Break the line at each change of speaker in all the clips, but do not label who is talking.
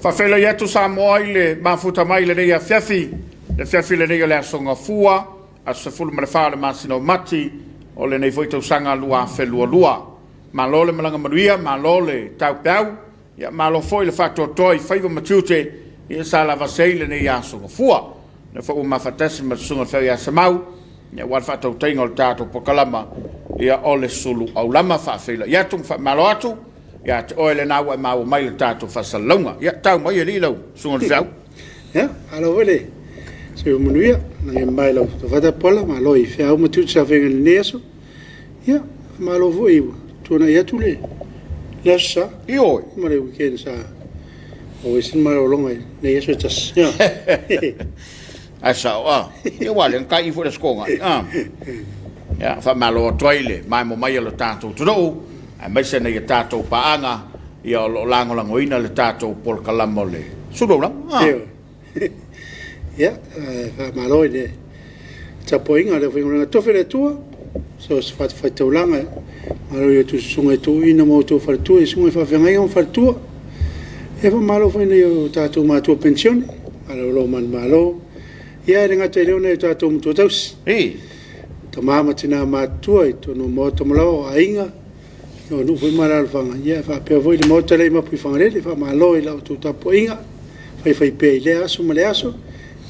Faafeiloai atu Samoa i le mafuta mai i lenei afiafi, le afiafi lenei o le Aso Gafua, aso 14 o le masina o Mati o lenei foi tausaga 2022. Malo le malaga manuia, malo le taupeau, ia malo foi le faatoatoa i faiva ma tiute ia sa lavasi ai lenei Aso Gafua. O lea foi ua mafatasi ma le Susuga i le Feau ia Semau, ia aua le faatautaiga o le tatou polokalama ia o le sulu aulama. Faafeiloai atu ma faamalo atu ia te oe lena ua e maua mai le tatou faasalalauga. Ia tau mai alii lau Susuga i le Feau.
Ia, malo foi le soifua manuia, lagi e mamae i lau fata Paula, malo i feau ma tiute sa feagai i lenei aso. Ia, malo foi ua tuanai atu le Aso Sa.
Ioe.
Ma le weekend sa maua ai sina malologa i lenei aso e tasi.
Ae sao a. Ia aua o lea na taii foi le Aso Toonai. A. Ia, faamalo atu ai le maemo mai o le tatou atunuu, aemaise nai a tatou paaga, ia o lo o lagolagoina le tatou polokalama o le Sulu Aulama. A.
Ia, faamalo i le tapuaiga a le aufaigaluega totofi a le Atua, so o se fatafaitaulaga, malo i a outou susuga i toeaiina ma outou faletua, susuga i faafeagaiga ma faletua. Ia faamalo foi i nai o tatou matua penisione, malolo manumalo. Ia e le gata i lea o nai o tatou matua tausi, tama ma tina matutua i totonu o maota ma laoa o aiga, o nuu foi ma alaalafaga, ia faapea foi le maota lea i Mapuifagalele. Faamalo i la outou tapuaiga faifaipea i lea aso ma lea aso,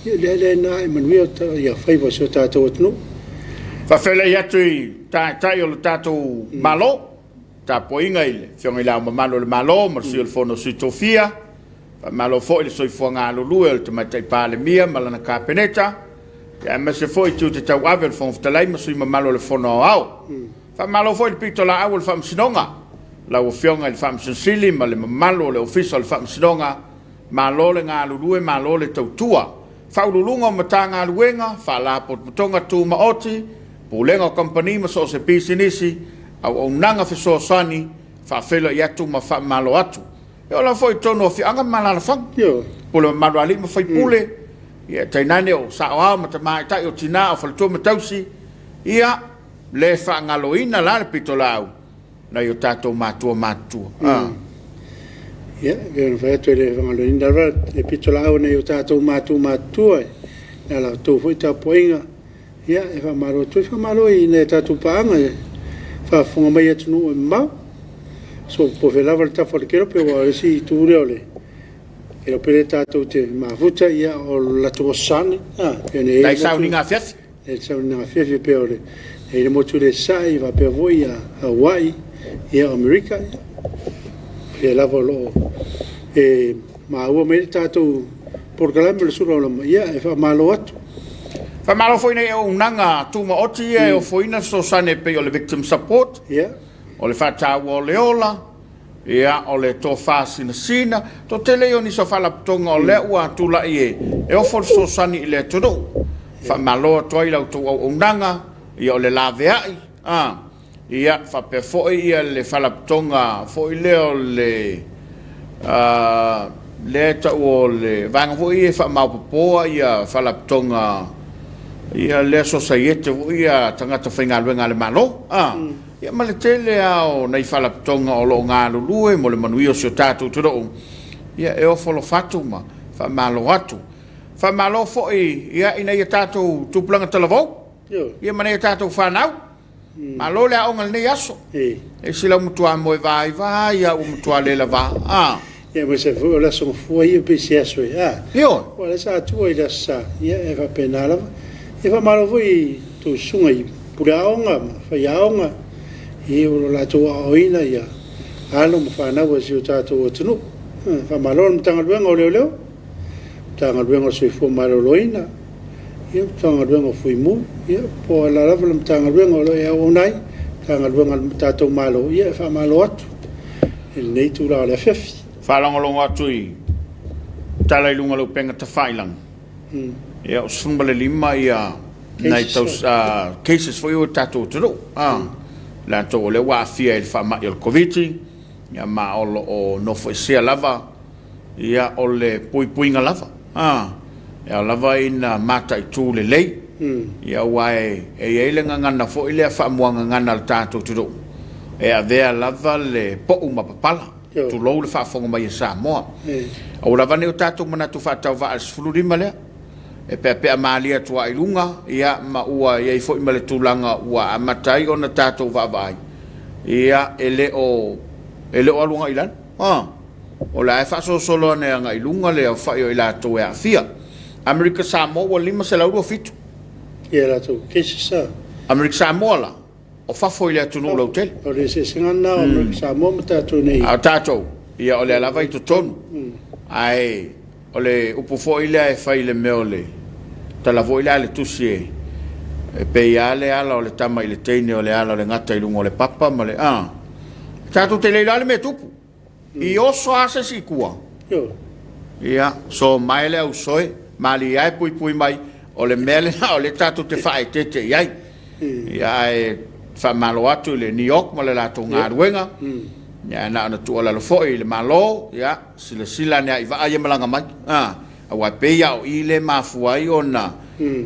ia o lea lea ae manuia ia faiva o si o tatou atunuu.
Faafeiloai atu i Taitai o le tatou Malo, tapuaiga i le Afioga i Le Ao Mamalu o le Malo ma le Sui o le Fono a Sui Tofia, faamalo foi le soifua galulue o le Tamaitai Palemia ma lana Kapeneta, aemaise foi tiute tauave o le Fofoga Fetalai ma sui mamalu o le Fono Aoao. Faamalo foi i le pitolaau o le Faamasinoga, lau Afioga i le Faamasino Sili ma le mamalu o le Ofisa o le Faamasinoga, malo le galulue, malo le tautua. Faauluuluga o Matagaluega, Faalapotopotoga Tumaoti, Pulega o Kamupani ma so o se pisinisi, auaunaga fesoasoani, faafeiloai atu ma faamalo atu. E oo lava foi i totonu o afioaga ma alaalafaga, pule mamalu a alii ma faipule, ia tainane o saoao ma tamaitai, o tina, o faletua ma tausi, ia le faagaloina la le pitolaau nai o tatou matua matutua.
Ia, e pei ona fai atu e le faagaloina lava le pitolaau a nai o tatou matua matutua i la outou foi tapuaiga. Ia, e faamalo atu ai. Faamalo i nai a tatou paaga e faafofoga mai i atunuu e mamao. Sopofe lava le tafa o le kelope aua o le isi itu lea o le kelope lea tatou te mafuta, ia o le latou Aso Sa lenei.
Pei ona i ai le sauniga afiafi.
Le sauniga afiafi pei o le i le motu i Sasae faapea foi Hawaii, ia o Amerika. O lea lava o lo o e maua mai le tatou polokalame o le Sulu Aulama, ia e faamalo atu.
Faamalo foi i nai auaunaga tumaoti ia e ofoina fesoasoani e pei o le Victim Support, o le faataua o le ola, Ia, o le tofa sinasina, toatele ia o nisi o faalapotopotoga o lea ua tulai e ofo le fesoasoani i le atunuu. Faamalo atu ai i la outou auaunaga, ia o le laveai, a, ia faapea foi ia le faalapotopotoga foi lea o le, a, lea e tau o le vaega foi ia e faamaopoopoa ia faalapotopotoga, ia lea sosaiete foi ia a tagata faigaluega a le Malo, a. Ia ma le tele lava o nai faalapotopotoga o lo o galulue mo le manuia o si o tatou atunuu, ia e ofo alofa atu ma faamalo atu. Faamalo foi ia i nai a tatou tupulaga talavou, ia ma nai a tatou fanau. Malo le aoga i lenei aso. E ese lau matua moe vaivai lava ua matua le lava.
A. Ia aemaise foi o le Aso Gafua ia pei se aso e a.
Ioe.
Aua o lea sa tua i le Aso Sa, ia e faapena lava. Ia faamalo foi i tou susuga i puleaoga ma faiaoga i o lo o latou aoaoina ia alo ma fanau a si o tatou atunuu. Faamalo i le Matagaluega o Leoleo, Matagaluega o le Soifua Maloloina, ia Matagaluega o Fuimu, ia po o le a lava le Matagaluega o lo o e auauna ai, Matagaluega a le tatou Malo, ia e faamalo atu i lenei itula o le afiafi.
Faalogologo atu i tala i luga o le upega tafailagi, ia o 15 ia nai cases foi o le tatou atunuu, latou o lea ua aafia i le faamai o le Koviti, ia ma o lo o nofoesea lava, ia o le puipuiga lava, e ao lava ina mataitu lelei. Ia aua e i ai le gagana foi lea faamuagagana a le tatou atunuu, e avea lava le pou ma papala, tulou le faafofoga mai a Samoa. Aua lava ne i o tatou manatu faatauvaa i le 15 lea, e peapea malie atu lava i luga, ia ma ua i ai foi ma le tulaga ua amata ai ona tatou vaavaai, ia e le o e le o alu agai i lalo. O la e faasolosolo ane agai i luga le aofai o i latou e aafia. Amerika Samoa ua 527.
Ia latou cases a.
Amerika Samoa la, o fafo i le atunuu lautele.
O le eseesega lena o Amerika Samoa ma tatou nei.
A o tatou, ia o lea lava i totonu. Ae o le upu foi lea e fai i le mea o le tala foi lea a le tusi e e pei lava le ala o le tama i le teine o le ala o le gata i luga o le papa ma le a. Tatou te le iloa le mea e tupu. I oso lava se isi i tua, ia, so mae le ausoe, malie lava e puipui mai, o le mea lena o lea tatou te faaeteete i ai. Ia, ae faamalo atu i le NEOC ma le latou galuega, ia, ae na ona tuualalo foi i le Malo, ia, silasila ane lava i vaa ia e malaga mai, a, aua e pei lava o i lea e mafua ai ona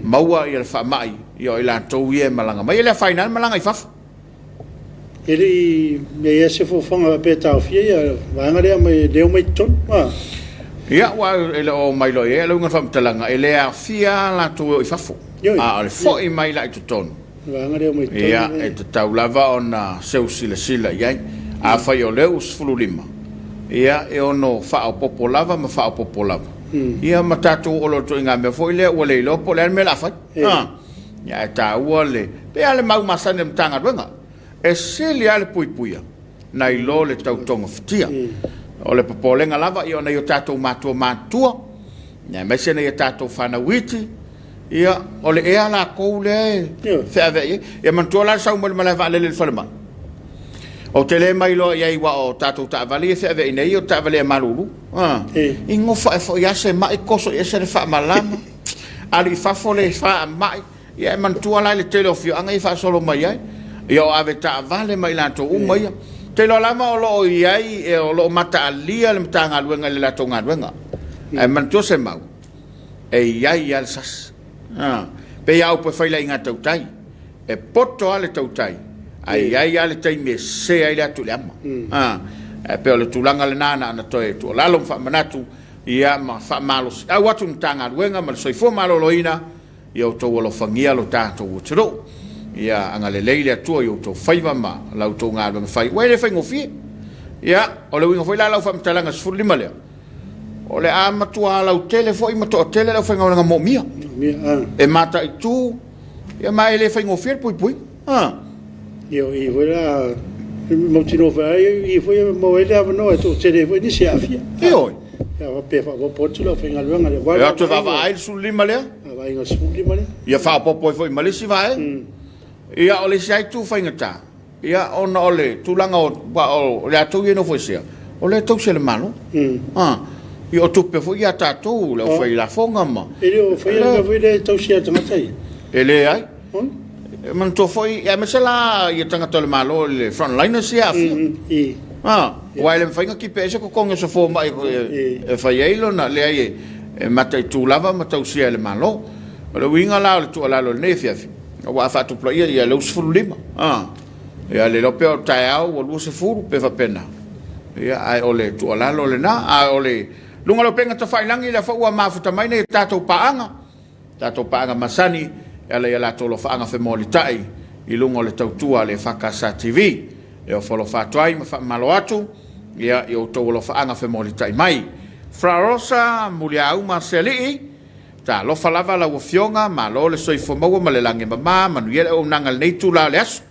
maua le faamai, ia o i latou ia e malaga mai. E le afaina lava le malaga i fafo.
E le i i ai se fuafuaga faapea e taofia ia vaega lea mai lea omai i totonu.
Ia, aua e le o omai loa i ai le uiga o le faamatalaga, e le aofia latou e o i fafo, a o le foi mai la i totonu, ia, e tatau lava ona seu silasila i ai. Afai o lea ua 15, ia, e ono faaopoopo lava ma faaopoopo lava, ia ma tatou oo loa i le ituaiga mea foi lea ua le iloa po o le a le mea o le a fai. Ia ae taua le, pei lava le mau masani a le Matagaluega, e sili lava le puipuia nai lo le tau togafitia. O le popolega lava ia o nai o tatou matua matutua, aemaise nai a tatou fanau iti, ia o le ea latou lea e feaveai ai. Ia manatua la le sau mai le malae vaalele i le falemai, ou te le mailoa i ai aua o tatou taavale ia e feaveai nei o taavale a malulu. I nofo ae foi lava se mai toso i ese le faamalama. Alu i fafo le faamai, ia e manatua la i le tele o afioaga ia e faasolo mai ai, ia o avetaavale ma i latou uma ia. Ou te iloa lava o lo o i ai, o lo o mataalia le Matagaluega i le latou galuega. Ae manatua se mau, e i ai lava le sasi. E pei lava upu e fai i le aiga tautai, e poto lava le tautai, ae i ai lava le taimi e sese ai le atu i le ama. E pei o le tulaga lena na ona toe tuualalo ma faamanatu Ia ma faamalosiau atu le Matagaluega ma le Soifua Maloloina, ia outou alofagia lo tatou atunuu. Ia agalelei le Atua i outou faiva ma la outou galuega fai, aua e le faigofie. Ia, o le uiga foi la o lau faamatalaga 15 lea, o le a matua lautele foi ma toatele le aufaigaluega moomia e mataitu, Ia ma e le faigofie le puipuiga.
A. Ia o i foi la e mautinoa foi ai i foi e maua ai le avanoa e toatele ai foi nisi e aafia.
Ioe.
Ia faapea faaopoopo atu le aufaigaluega le
E o atu e vaavaai le 15 lea.
Vaavaaiga 15 lea.
Ia faaopoopo ai foi ma le isi vaega. Ia o le isi lava itu faigata, Ia, ona o le tulaga o, o latou ia e nofoesea, o lea e tausi e le Malo. A, ia o tupe foi ia a tatou, le aufai lafoga ma...
E le o faia le mea foi lea e tausi e tagata ia?
E leai. E manatua foi, aemaise la ia tagata o le Malo, le frontliners ia e aafia. A, aua e le mafai ona tipi ese totogi o se fomai e fai ai lona, leai e mataitu lava ma tausia e le Malo. O le uiga la o le tuualalo i lenei afiafi, Ua faatupulaia ia lea ua 15 a ia le iloa pe o taeao ua 20 pe faapena ia ae o le tuualalo lena a o le luga o le upega tafailagi lea foi ua mafuta mai nei tatou paaga tatou paaga masani e ala i a latou alofaaga femolitai i luga o le tautua a le EFKS TV e ofo alofa atu ai ma faamalo atu ia i outou alofaaga femolitai mai. Fra Rosa Muliauma Sealii Talofa lava lau Afioga, malo le soifua maua ma le lagi e mama, manuia le auaunaga i lenei itula o le aso.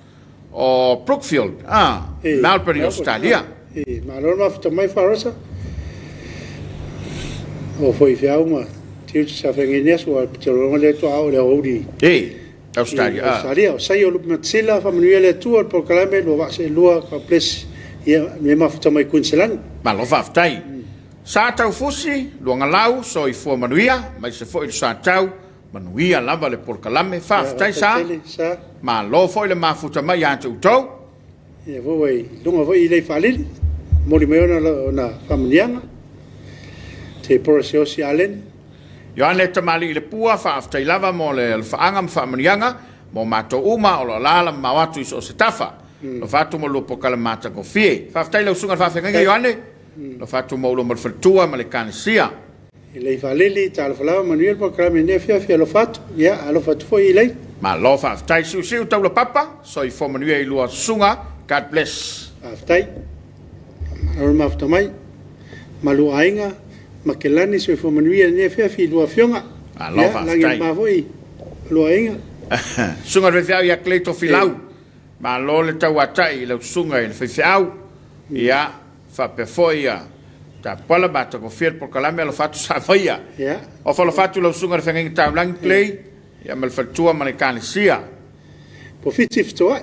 O Brookfield, ah, Melbourne i Ausetalia.
E, malo le mafuta mai Farosa. O foi feau ma tiute sa feagai nei aso, aua ou te lagona lea faatoa oo i le aoauli
i Ausetalia.
Ausetalia. O Saio Lupe Matisila, faamanuia le Atua i le polokalame, lua vaa seelua, God bless. Ia, me mafuta mai Kuiniselani.
Malo faafetai. Sa Taufusi, Luagalau, soifua manuia, aemaise foi le Satau, manuia lava le polokalame. Faafetai Sa, malo foi le mafuta mai ia te outou.
Ia foi ua i luga foi i lei faalili, momoli mai ona faamanuiaga. Te Pora Siaosi Allen.
Ioane Tamalii Lepua, faafetai lava mo le alofaaga ma faamanuiaga mo matou uma o lo o alaala mamao atu i so o se tafa. Alofa atu mo le lua polokalame matagofie. Faafetai i lau susuga i le faafeagaiga Ioane, alofa atu mo oulua ma le faletua ma le ekalesia.
Elei Faalili, talofa lava, manuia le polokalame i lenei afiafi, alofa atu. Ia, alofa atu foi Elei.
Malo faafetai. Siusiu taula papa, soifua manuia i lua susuga. God bless.
Faafetai. Malo le mafuta mai. Malu aiga, Makelani, soifua manuia i lenei afiafi i lua afioga.
Malo
Ia,
faafetai.
lagi ma foi lua aiga.
Susuga i le faifeau ia Clay Tofilau, malo le tauatai i lau susuga i le faifeau. Ia, faapea foi ia Tapuala ma atagofie le polokalame alofa atu sa faia.
Ia.
Ofa alofa atu lau susuga i le feagaiga taulagi Clay, ia ma le faletua ma le ekalesia.
Pofiti fetoai,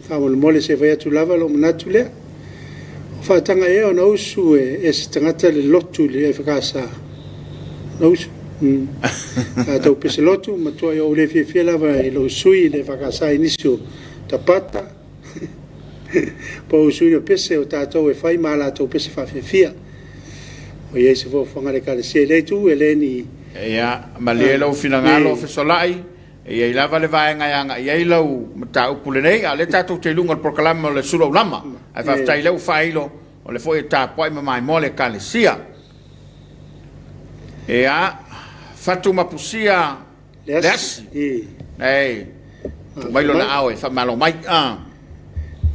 faamolemole se i fai atu lava lou manatu lea. O faataga ea ona usu e se tagata le lotu i le EFKS? Ona usu. Tatou pese lotu, matuai ou le fiafia lava i lou sui i le EFKS i nisi o tapata, po o usuina pese o tatou e fai ma a latou pese faafiafia. O i ai se fuafuaga a le Ekalesia i lea itu, e le ni.
Ia, malie lou finagalo fesolai, E i ai lava le vaega e agai i ai lau mataupu lenei, a o lea tatou te i luga o le polokalame o le Sulu Aulama. Ae faafetai o lea ua faailo, o lea foi e tapuai ma maimoa le Ekalesia. Ia, Fatu Mapusia Leasi, nei, tuu mai lona ao e faamalo mai.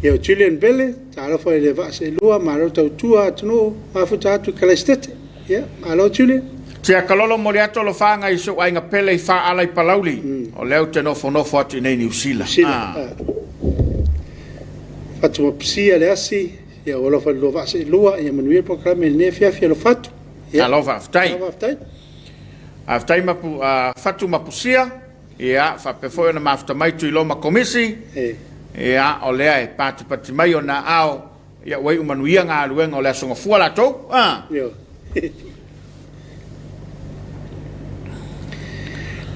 Ia, o Julian Bele, talofa i le vaa seelua, malo tautua atunuu, mafuta atu i Kalaisitete. Ia, malo Julian.
Tiakalolo momoli atu alofaga i si ou aiga pele i Faaala i Palauli, o lea ou te nofonofo atu i inei i Niu Sila.
Sila. Fatu Mapusia Leasi, ia ua alofa i le lua vaa seelua, ia manuia le polokalame i lenei afiafi, alofa atu.
Ia, malo faafetai. Malo faafetai. Faafetai Mapu, Fatu Mapusia, ia faapea foi ona mafuta mai Tuiloma Komisi, ia o lea e patipati mai ona aao, ia ua iu manuia galuega o le Aso Gafua latou.
Ioe.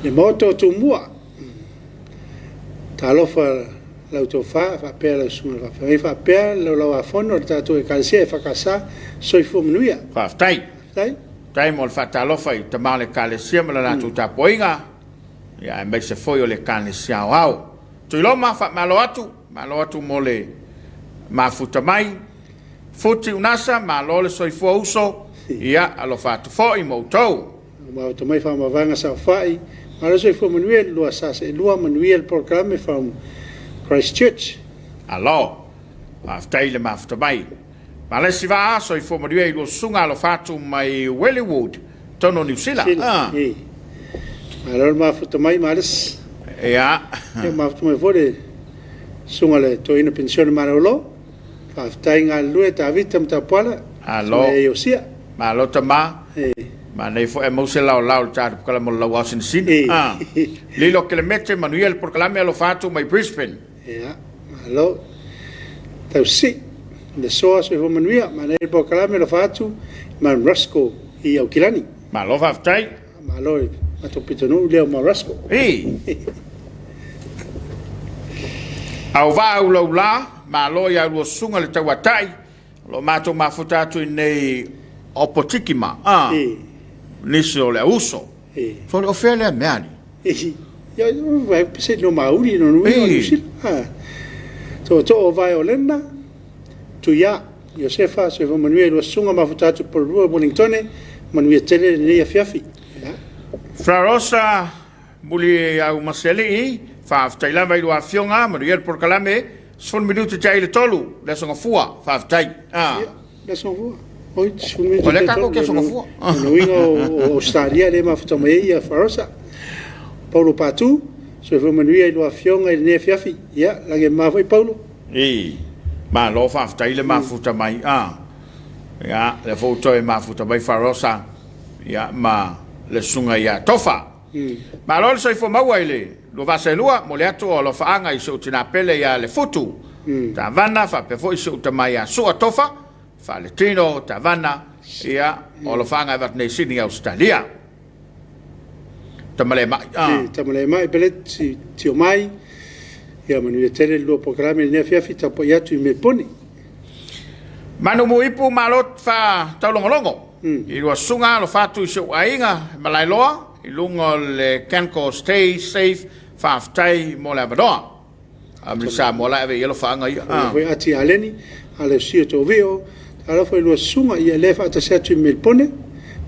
Le Maota o Tumua, talofa lau tofa faapea lau susuga i le faafeagaiga faapea le laulauafono a le tatou Ekalesia EFKS, soifua manuia.
Faafetai.
Faafetai.
Faafetai mo le faatalofa i tama o le Ekalesia ma le latou tapuaiga, ia aemaise foi o le Ekalesia Aoao. Tuiloma, faamalo atu, malo atu mo le mafuta mai. Futi Unasa, malo le soifua uso, ia alofa atu foi mo outou.
Maota mai faamavaega saofai, malo soifua manuia le lua sa seelua, manuia le polokalame from Christchurch.
Alo, faafetai le mafuta mai. Malesi Vaa, soifua manuia i lua susuga alofa atu mai Wellywood, totonu o Niu Sila.
Sila, e. Malo le mafuta mai Malesi.
Ia.
Ia mafuta mai foi le susuga le toeaina penisione malolo. Faafetai galulue Tavita ma Tapuala.
Malo.
Susuga ia Iosia.
Malo tama.
E.
Manaia foi ae maua se laolao i le tatou polokalame o le Lauao Sinasina.
E.
Lilo Kelemete, manuia le polokalame alofa atu mai Brisbane.
Ia, malo. Tausi. Le soa soifua manuia. Manaia le polokalame alofa atu Mount Rusko i Aukilani.
Malo faafetai.
Malo i matou pitonuu lea o Mount Rusko.
I. Auvaa ulaula, malo ia lua susuga le tauatai, o lo o matou mafuta atu i nei Opotikima, a. Nisi o le auso. So le o fea lea mea
alii? Ia, vai pese no Maori no nui o New Zealand. Tootoo o Vae o Lena, Tuia, Iosefa, soifua manuia i lua susuga mafuta atu i Porirua, Wellingtone, manuia tele lenei afiafi. Ia.
Fra Rosa Muliaumasealii, faafetai lava i lua afioga, manuia le polokalame, 10 minute te ai le tolu, le Aso Gafua, faafetai.
Ia, le Aso Gafua. Oi, 10 minute
O lea tatou te Aso Gafua.
O uiga o Ausetalia lea e mafuta mai ai ia Fra Rosa. Paulo Patu, soifua manuia i lua afioga i lenei afiafi. Ia, lagi e mama foi Paulo.
I, malo faafetai le mafuta mai. Ia, lea foi ua toe mafuta mai Fra Rosa, ia, ma le susuga ia Tofa. Malo le soifua maua i le lua vaa seelua, momoli atu o alofaaga i si ou tina pele ia Lefutu Tavana, faapea foi si ou tama ia Sua Tofa, Faaletino Tavana, ia, o alofaaga e avatu nei i Sydney, Ausetalia. Tamalemai.
Tamalemai Peleti Tiomai, ia manuia tele le lua polokalame i lenei afiafi, tapuai atu i Melipone.
Manu Muipu, malo faataulogologo i lua susuga, alofa atu i si ou aiga i Malaeloa. i luga o le Canco Stay Safe faafetai mo le avanoa. Ameri Samoa la e ave i ai alofaaga ia.
Faamanuia foi Ati Aleni, Alesio Tovio, talofa i lua susuga ia lea faatasi atu i Melipone,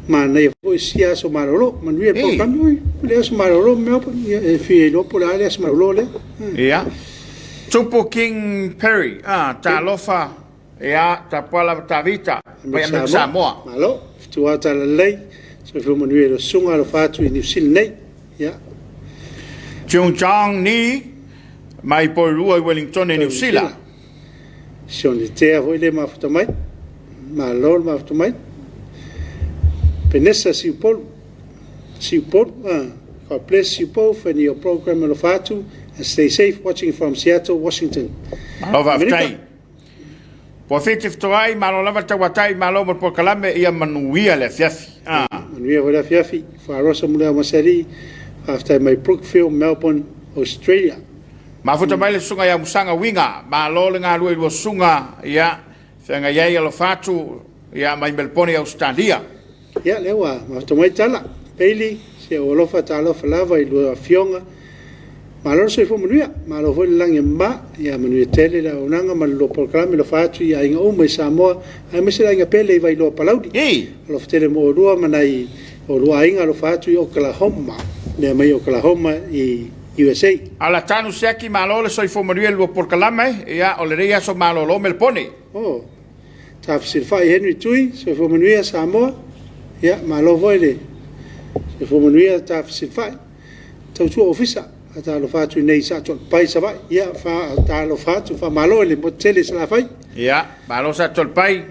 manaia foi sia aso malolo. Manuia le polokalame. Ui, le aso malolo Melbourne, ia e fia iloa po o le a le aso malolo lea.
Ia. Tupu King Perry, ah, talofa, ia, tapuai lava Tavita, mai Amerika Samoa.
Malo, fetua talalelei, soifua manuia i lau susuga, alofa atu i Niu Sila nei. Ia.
Chung Chong Ni, mai Porirua i Wellingtone, Niu Sila.
Sione Tea foi le mafuta mai. Malo le mafuta mai. Penesa Siupolu. Siupolu. God bless you both and your program alofa atu and stay safe watching from Seattle, Washington.
Malo faafetai. Poafiti fetoai, malo lava le tauatai, malo mo le polokalame, ia manuia le afiafi.
Ah. Manuia foi le afiafi. Faarosa Muliaumasalii, faafetai mai Brookfield, Melbourne, Australia.
Mafuta mai le susuga ia Musaga Uiga, malo le galue i lua susuga, ia, feagai ai alofa atu, ia, mai Melebone i Ausetalia.
Ia, lea ua mafuta mai tala. Bailey, se ou alofa talofa lava i lua afioga. Malo le soifua manuia, malo foi le lagi e mama. Ia manuia tele le auaunaga ma le lua polokalame alofa atu i aiga uma i Samoa, aemaise le aiga pele i Vailoa Palauli. Alofa tele mo oulua ma nai oulua aiga alofa atu i Oklahoma, lea mai Oklahoma i USA.
Alatanu Siaki, malo le soifua manuia i le lua polokalame, ia, o lenei aso malolo Melepone.
Oh. Tafesilafai Henry Tui, soifua manuia Samoa. Ia, malo foi le soifua manuia Tafesilafai. Tautua Ofisa, faatalofa atu i nei i Saatoalepai i Savaii. Ia, faatalofa atu, faamalo i le motu tele i Salafai.
Ia, malo Saatoalepai.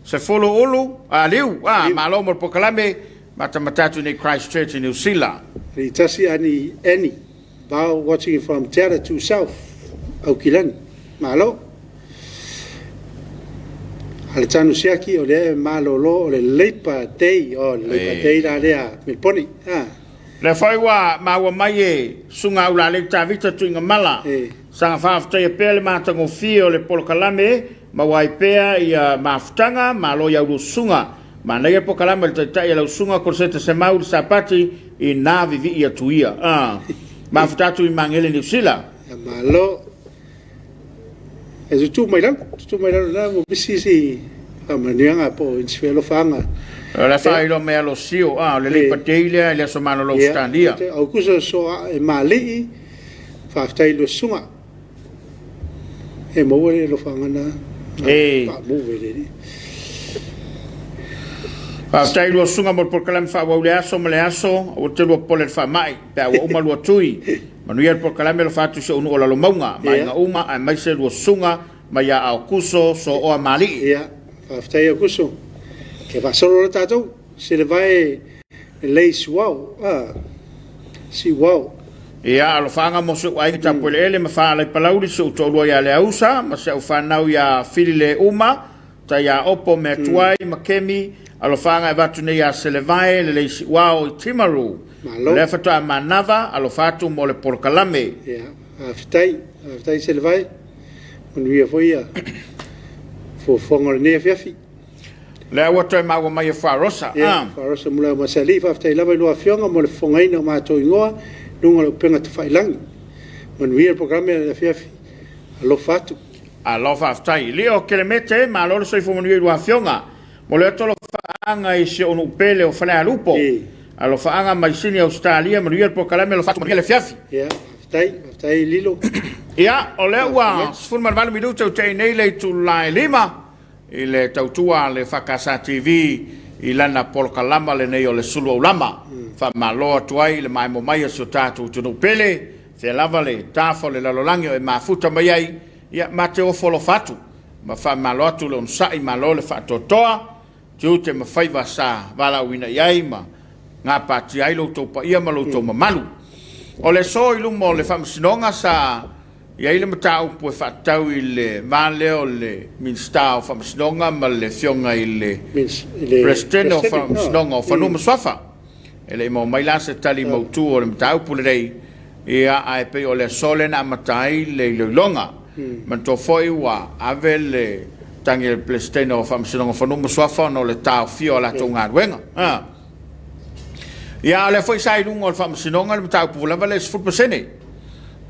Sefulu Ulu, a Liu, a, malo mo le polokalame, matamata atu i nei Christchurch i Niu Sila.
Ritasi Ani Annie. Bao watching from Te Aratū South, Aukilani. Malo. Aletanu Siaki, o lea e malolo o le Labour Day. O le Labour Day la lea, Meliponi. Ah.
Lea foi ua maua mai e Susuga Aulalei Tavita Tuigamala, saga faafetaia pea le matagofie o le polokalame, maua ai pea ia mafutaga, malo i a ulua susuga. Manaia le polokalame a le Taitai a lau Susuga Koloseta Semau i le Sapati, Ina vivii atu ia. A. Mafuta atu i Magele Niu Sila.
Ia malo. E tutū mai lalo, tutū mai lalo na ua misi isi faamanuiaga po o isi fealofaaga.
O le faailoa mai alo sio, a, o le Labor Day lea i le aso malolo Ausetalia.
Ia, Aukuso soa e Malii, faafetai i lua susuga. E maua le alofaga na faamuve le Alii.
Faafetai lua susuga mo le polokalame faaauau le aso ma le aso, aua te lua popole i le faamai pe a ua uma lua tui. Manuia le polokalame alofa atu i si ou nuu o Lalomauga ma aiga uma aemaise lua susuga mai ia Aokuso Sooa Maalii.
Ia, faafetai Aokuso. Ia faasolo loa tatou. Selevae Lelei Siuao, a, Siuao.
Ia, alofaaga mo si ou aiga tapueleele ma Faalai Palauli, si ou toalua ia Leausa ma si au fanau ia Filileuma, tai ia Opo Meatuai ma Kemi, alofaaga e avatu nei ia Selevae Lelei Siuao i Timaru.
Malo.
O lea faatoa manava, alofa atu mo le polokalame.
Ia, faafetai, faafetai Selevae, manuia foi ia fuafuaga o lenei afiafi.
Lea ua toe maua mai e Faarosa.
Ia, Faarosa Mulaumasalii, faafetai lava i lua afioga mo le fofogaina o matou igoa i luga o le upega tafailagi. Manuia le polokalame i le afiafi. Alofa atu.
Alo faafetai. Lio Kelemete, malo le soifua manuia i lua afioga. Mo le alofa i si ou nuu pele o Falealupo. Alofaaga mai Sini Ausetalia, manuia le polokalame, alofa atu, manuia le afiafi.
Ia, faafetai, faafetai Lilo.
Ia, o lea ua 18 minute ua tea nei le itula e 5. I le tautua a le FKS TV i lana polokalama lenei o le Sulu Aulama. Faamalo atu ai i le maemo mai o si o tatou atunuu pele, fea lava le tafa o le lalolagi o e mafuta mai ai, ia ma te ofo alofa atu ma faamalo atu le onosai, malo le faatoatoa, tiute ma faiva sa valaauina i ai ma gapatia ai lo outou paia ma lo outou mamalu. O le aso i luma o le Faamasinoga sa i ai le mataupu e faatatau i le va lea o le Minisita o Faamasinoga ma le Afioga i le Peresetene o Faamasinoga o Fanua ma Suafa. E le i maua mai la se tali mautu o le mataupu lenei, ia, ae pei o le aso lea na amata ai le iloiloga. Manatua foi ua ave le tagi a le Peresetene o Faamasinoga o Fanua ma Suafa ona o le taofia o a latou galuega. Ia, a o lea foi sa i luga o le Faamasinoga le mataupu lava lea i le 10%.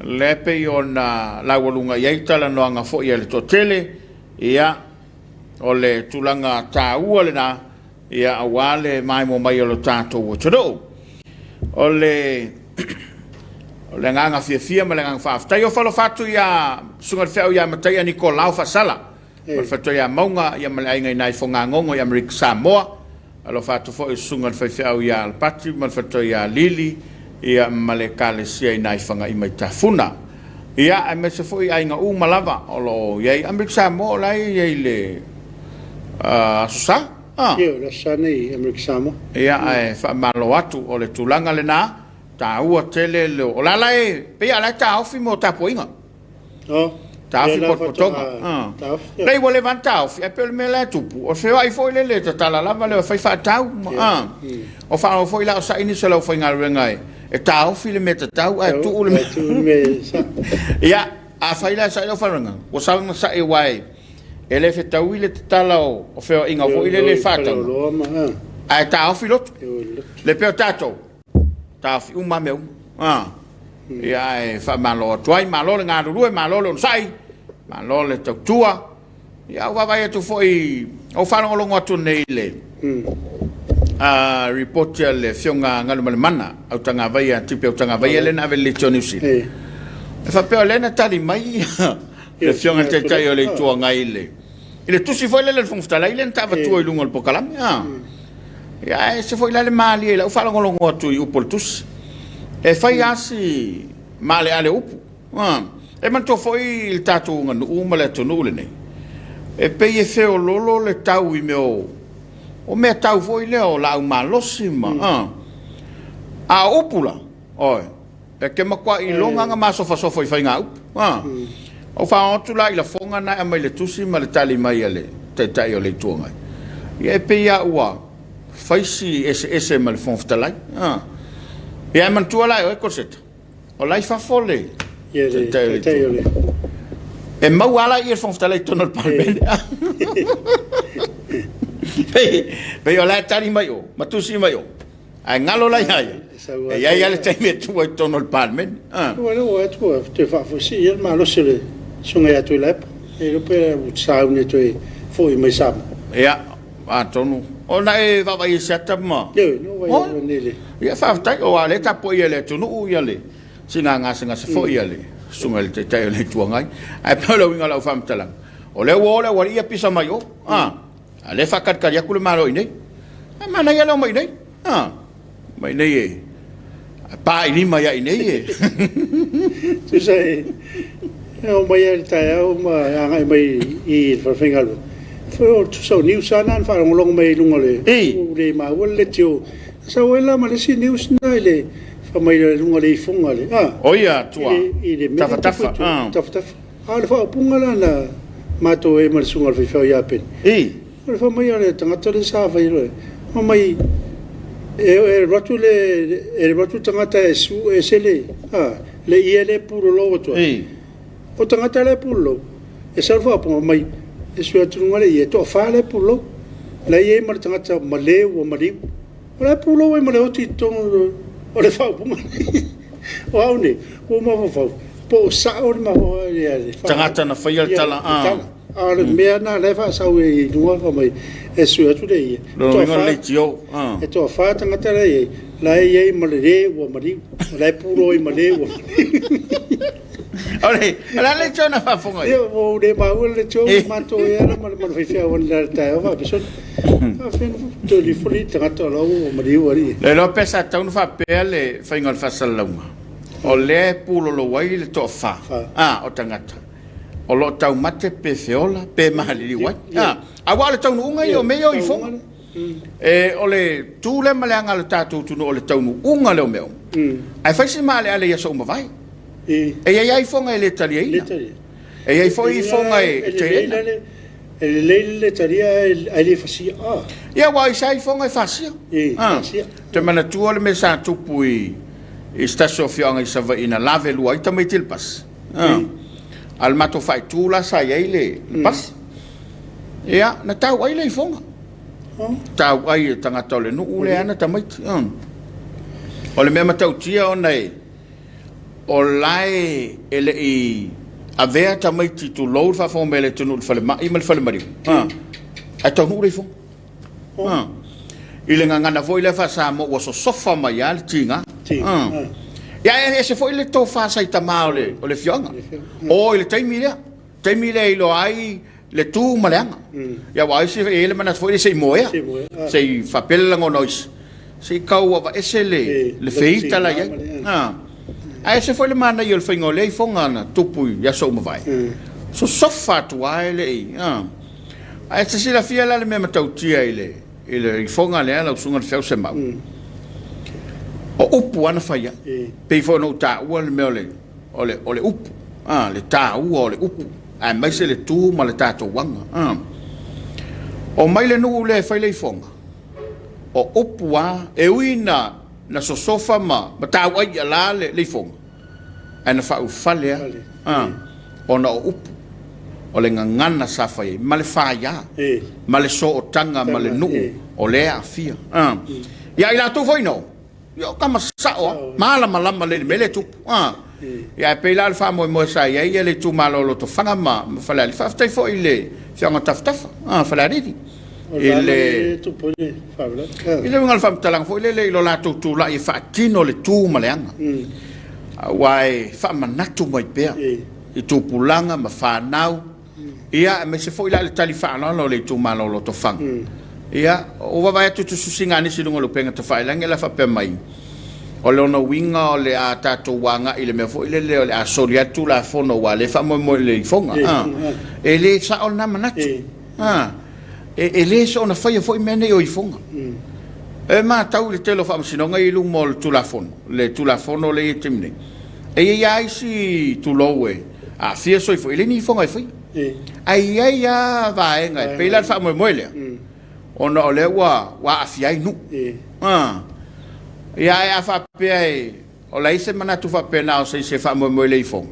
Lea e pei ona laualuga i ai talanoaga foi a le toatele, ia, o le tulaga taua lena, ia, aua le maimoa mai o le tatou atunuu. O le o le agaga fiafia ma le agaga faafetai. E ofo alofa atu ia Susuga i le Feau ia Mataia Nikolao Faasala, o le faletua ia Mauga ia ma le aiga i ina i Fogagogo i Amerika Samoa. Alofa atu foi i le Susuga i le Faifeau ia Alapati ma le faletua ia Lili ia ma le Ekalesia i ina i Fagaima i Tafuna. Ia, aemaise foi aiga uma lava o lo o i ai Amerika Samoa, o la e i ai i le Aso Sa. Ah.
Ia, o le Aso Sa nei i Amerika Samoa.
Ia, ae faamalo atu, o le tulaga lena, taua tele le, o la la e, pei a la e taofi mo tapuaiga.
Oh.
Taofi potopotoga. Lei ua leva ona taofi, ae pei o le mea la e tupu, o le feoai foi lele e tatala lava le fai faatau. O faalogo foi la o sa'i nisi o le aufaigaluega e taofi le mea tatau ae tuu le mea. Ia, afai la e sa'i le aufaigaluega, ua sau ona sa'i aua e le fetaui le tatala o feoaiga foi lele e faatau, ae taofi lotu. Le pei o tatou, taofi uma mea uma. Ah. Ia ae faamalo atu ai, malo le galulue, malo le onosai, malo le tautua. Ia ou vaavaai atu foi, ou faalogologo atu nei i le report a le Afioga Galumalemana Autagavaia, Tipe Autagavaia lea na ave i le Leitio Niu Sila. E faapea o lea na tali mai le Afioga i le Taitai o le Itu Agai i le tusi foi lele a le Fofoga Fetalai lea na taavatua i luga o le polokalame. Ia ae ese foi la le malie i lau faalogologo atu i upu o le tusi. E fai lava si maaleale o upu. E manatua foi i le tatou aganuu ma le atunuu lenei, e pei e feololo le tau i mea o, o mea tau foi lea o laau malosi ma, a o upu la, oi, E te matua iloga na masofasofa i faigaupu. A. Ou faaoo atu la i lafoga na e aumai le tusi ma le tali mai a le Taitai o le Itu Agai. Ia e pei lava ua fai si eseese ma le Fofoga Fetalai. A. Ia e manatua la e oe Koleseta, o la i fafo le Taitai o le Itu Agai. E maua lava la i i le Fofoga Fetalai i totonu o le Palemene. Pei o la e tali mai o, ma tusi mai o. Ae galo la ia ia, e i ai lava le taimi e tu ai i totonu o le Palemene.
Ua lea ua atu ua toe faafoisii ia le malosi o le Susuga ia Tuilaepa. E le iloa pe ua sauni e toe foi mai Samoa.
Ia, atonu ona e vaavaai i se ata ma...
Ioe, na ou vaai atu nei i le...
Ia, faafetai, aua o lea e tapuai e le atunuu ia le siiga gasegase foi a le Susuga i le Taitai o le Itu Agai. Ae pei o le uiga o lau faamatalaga, o lea ua o le aualii ia pisa mai o. A lea e faatalitali atu le Malo i inei. Ae manaia le omai i inei. Ha, omai i inei e pa i lima ia i inei e.
Tusa e omai lava i le taeao ma agai mai i le falefaigaluega. Foi o tusa o news lava na na faalogologo mai ai i luga o le... Ua le maua le leitio. Na sau ai la ma le isi news lena i le fai mai i luga o le ifoga le...
O ia tua,
i le
mea Tafatafa.
Tafatafa. A o le faaupuga la na matou ai ma le susuga i le faifeau ia Peni, o le fai mai o le tagata lea sa fai loa, fai mai e alu atu le e alu atu le tagata e sue ese le a le ie lea e pulou atu ai. O tagata la e pulou, e sau le faaupuga fai mai e sue atu i luga le ie, e toafa la e pulou. La e i ai ma le tagata ma le ua maliu. O la e pulou ai ma le oti i totonu o le faaupuga nei. O au nei, ua ou mafaufau, po o sao le mafaufau ia le
tagata na faia le tala,
a. A o le mea lena o la e faasau i luga fai mai e sue atu le ie.
Lona uiga o le leitio.
E toafa tagata la e i ai, la e i ai ma le le ua maliu. O la e pulou ai ma le ua maliu.
O le a le leitio na faafofoga ai?
Ia, ua ou le maua le leitio, ua matou ai lava ma le faifeau analeila i le taeao faapisoni. Faafefea ona toe lifoli le tagata o la ua maliu alii.
Le iloa pe sa tatau ona faapea le faiga o le faasalalauga, o lea e pulolou ai le toafa o tagata o lo o taumate pe feola pe maliliu ai. Aua o le taunuuga ia o mea ia o ifoga. E, o le tu lea ma le aga a le tatou atunuu o le taunuuga lea o mea uma. Ae fai si maaleale i aso uma vae. E i ai lava ifoga e le taliaina. E i ai foi ifoga e taliaina.
E lelei le le talia ae le fasia.
Ia, aua i se ifoga e fasia. Toe manatua le mea sa tupu i se tasi o afioaga i Savaii na lavelua ai tamaiti i le pasi. A o le matou faaitu la sa i ai le pasi. Ia, na tau ai le ifoga. Tau ai e tagata o le nuu lea ana tamaiti. O le mea matautia ona e o la e e le i avea tamaiti tulou le faafofoga mai a le atunuu i le falemai ma le falemaliu, ae taunuu le ifoga. I le gagana foi lea faa-Samoa ua sosofa mai lava le tiga. Ia ae ese foi le tofa sa i tama o le afioaga. O i le taimi lea, taimi lea e iloa ai le tu ma le aga. Ia aua o isi e i ai le manatu foi lea se i moea, se i faapea le lagona o isi, se i tau aveese le feita la e i ai. Ae ese foi le manaia o le faiga o lea ifoga na tupu i aso ua mavae. Sosofa atu lava e le i... Ae e te silafia la le mea matautia i le i le ifoga lea lau Susuga i le Feau Semau? O upu lava na fai ai. Pei foi ona ou taua le mea o le o le o le upu, a, le taua o le upu, aemaise le tu ma le tatou aga. A. Omai le nuu lea e fai le ifoga, o upu lava, e ui ina na sosofa ma ma tauai iala le le ifoga, ae na faaulufale lava, ona o upu, o le gagana sa fai ai, ma le faia, ma le sootaga ma le nuu o lea e aafia. Ia i latou foi na o, ia o tama sao lava, malamalama lelei i le mea lea e tupu. Ia ae pei la o le faamoemoe sa i ai le itumalo o Lotofaga ma Falealili, faafetai foi i le Afioaga Tafatafa, Falealili, i le I le uiga o le faamatalaga foi lele i lo latou tulai e faatino le tu ma le aga, aua e faamanatu mai pea i tupulaga ma fanau, ia aemaise foi la le tali faaaloalo a le itumalo o Lotofaga. Ia, ua vaavaai atu i tusitusiga a nisi i luga o le upega tafailagi o le a faapea mai, o lona uiga o le a tatou agai i le mea foi lele o le a soli atu Tulafono aua o lea e faamoemoe i le ifoga. E le sao lena manatu. E le soona faia foi mea nei o ifoga. E matau i le tele o faamasinoga ia i luma o le Tulafono, le Tulafono lea e i ai i le taimi nei, e i ai lava isi tulou e aafia soifua, e leai ni ifoga e faia. Ae i ai lava vaega e pei la le faamoemoe lea, ona o lea ua aafia ai nuu. Ia ae a faapea e O le a i ai se manatu faapena o se isi e faamoemoe i le ifoga?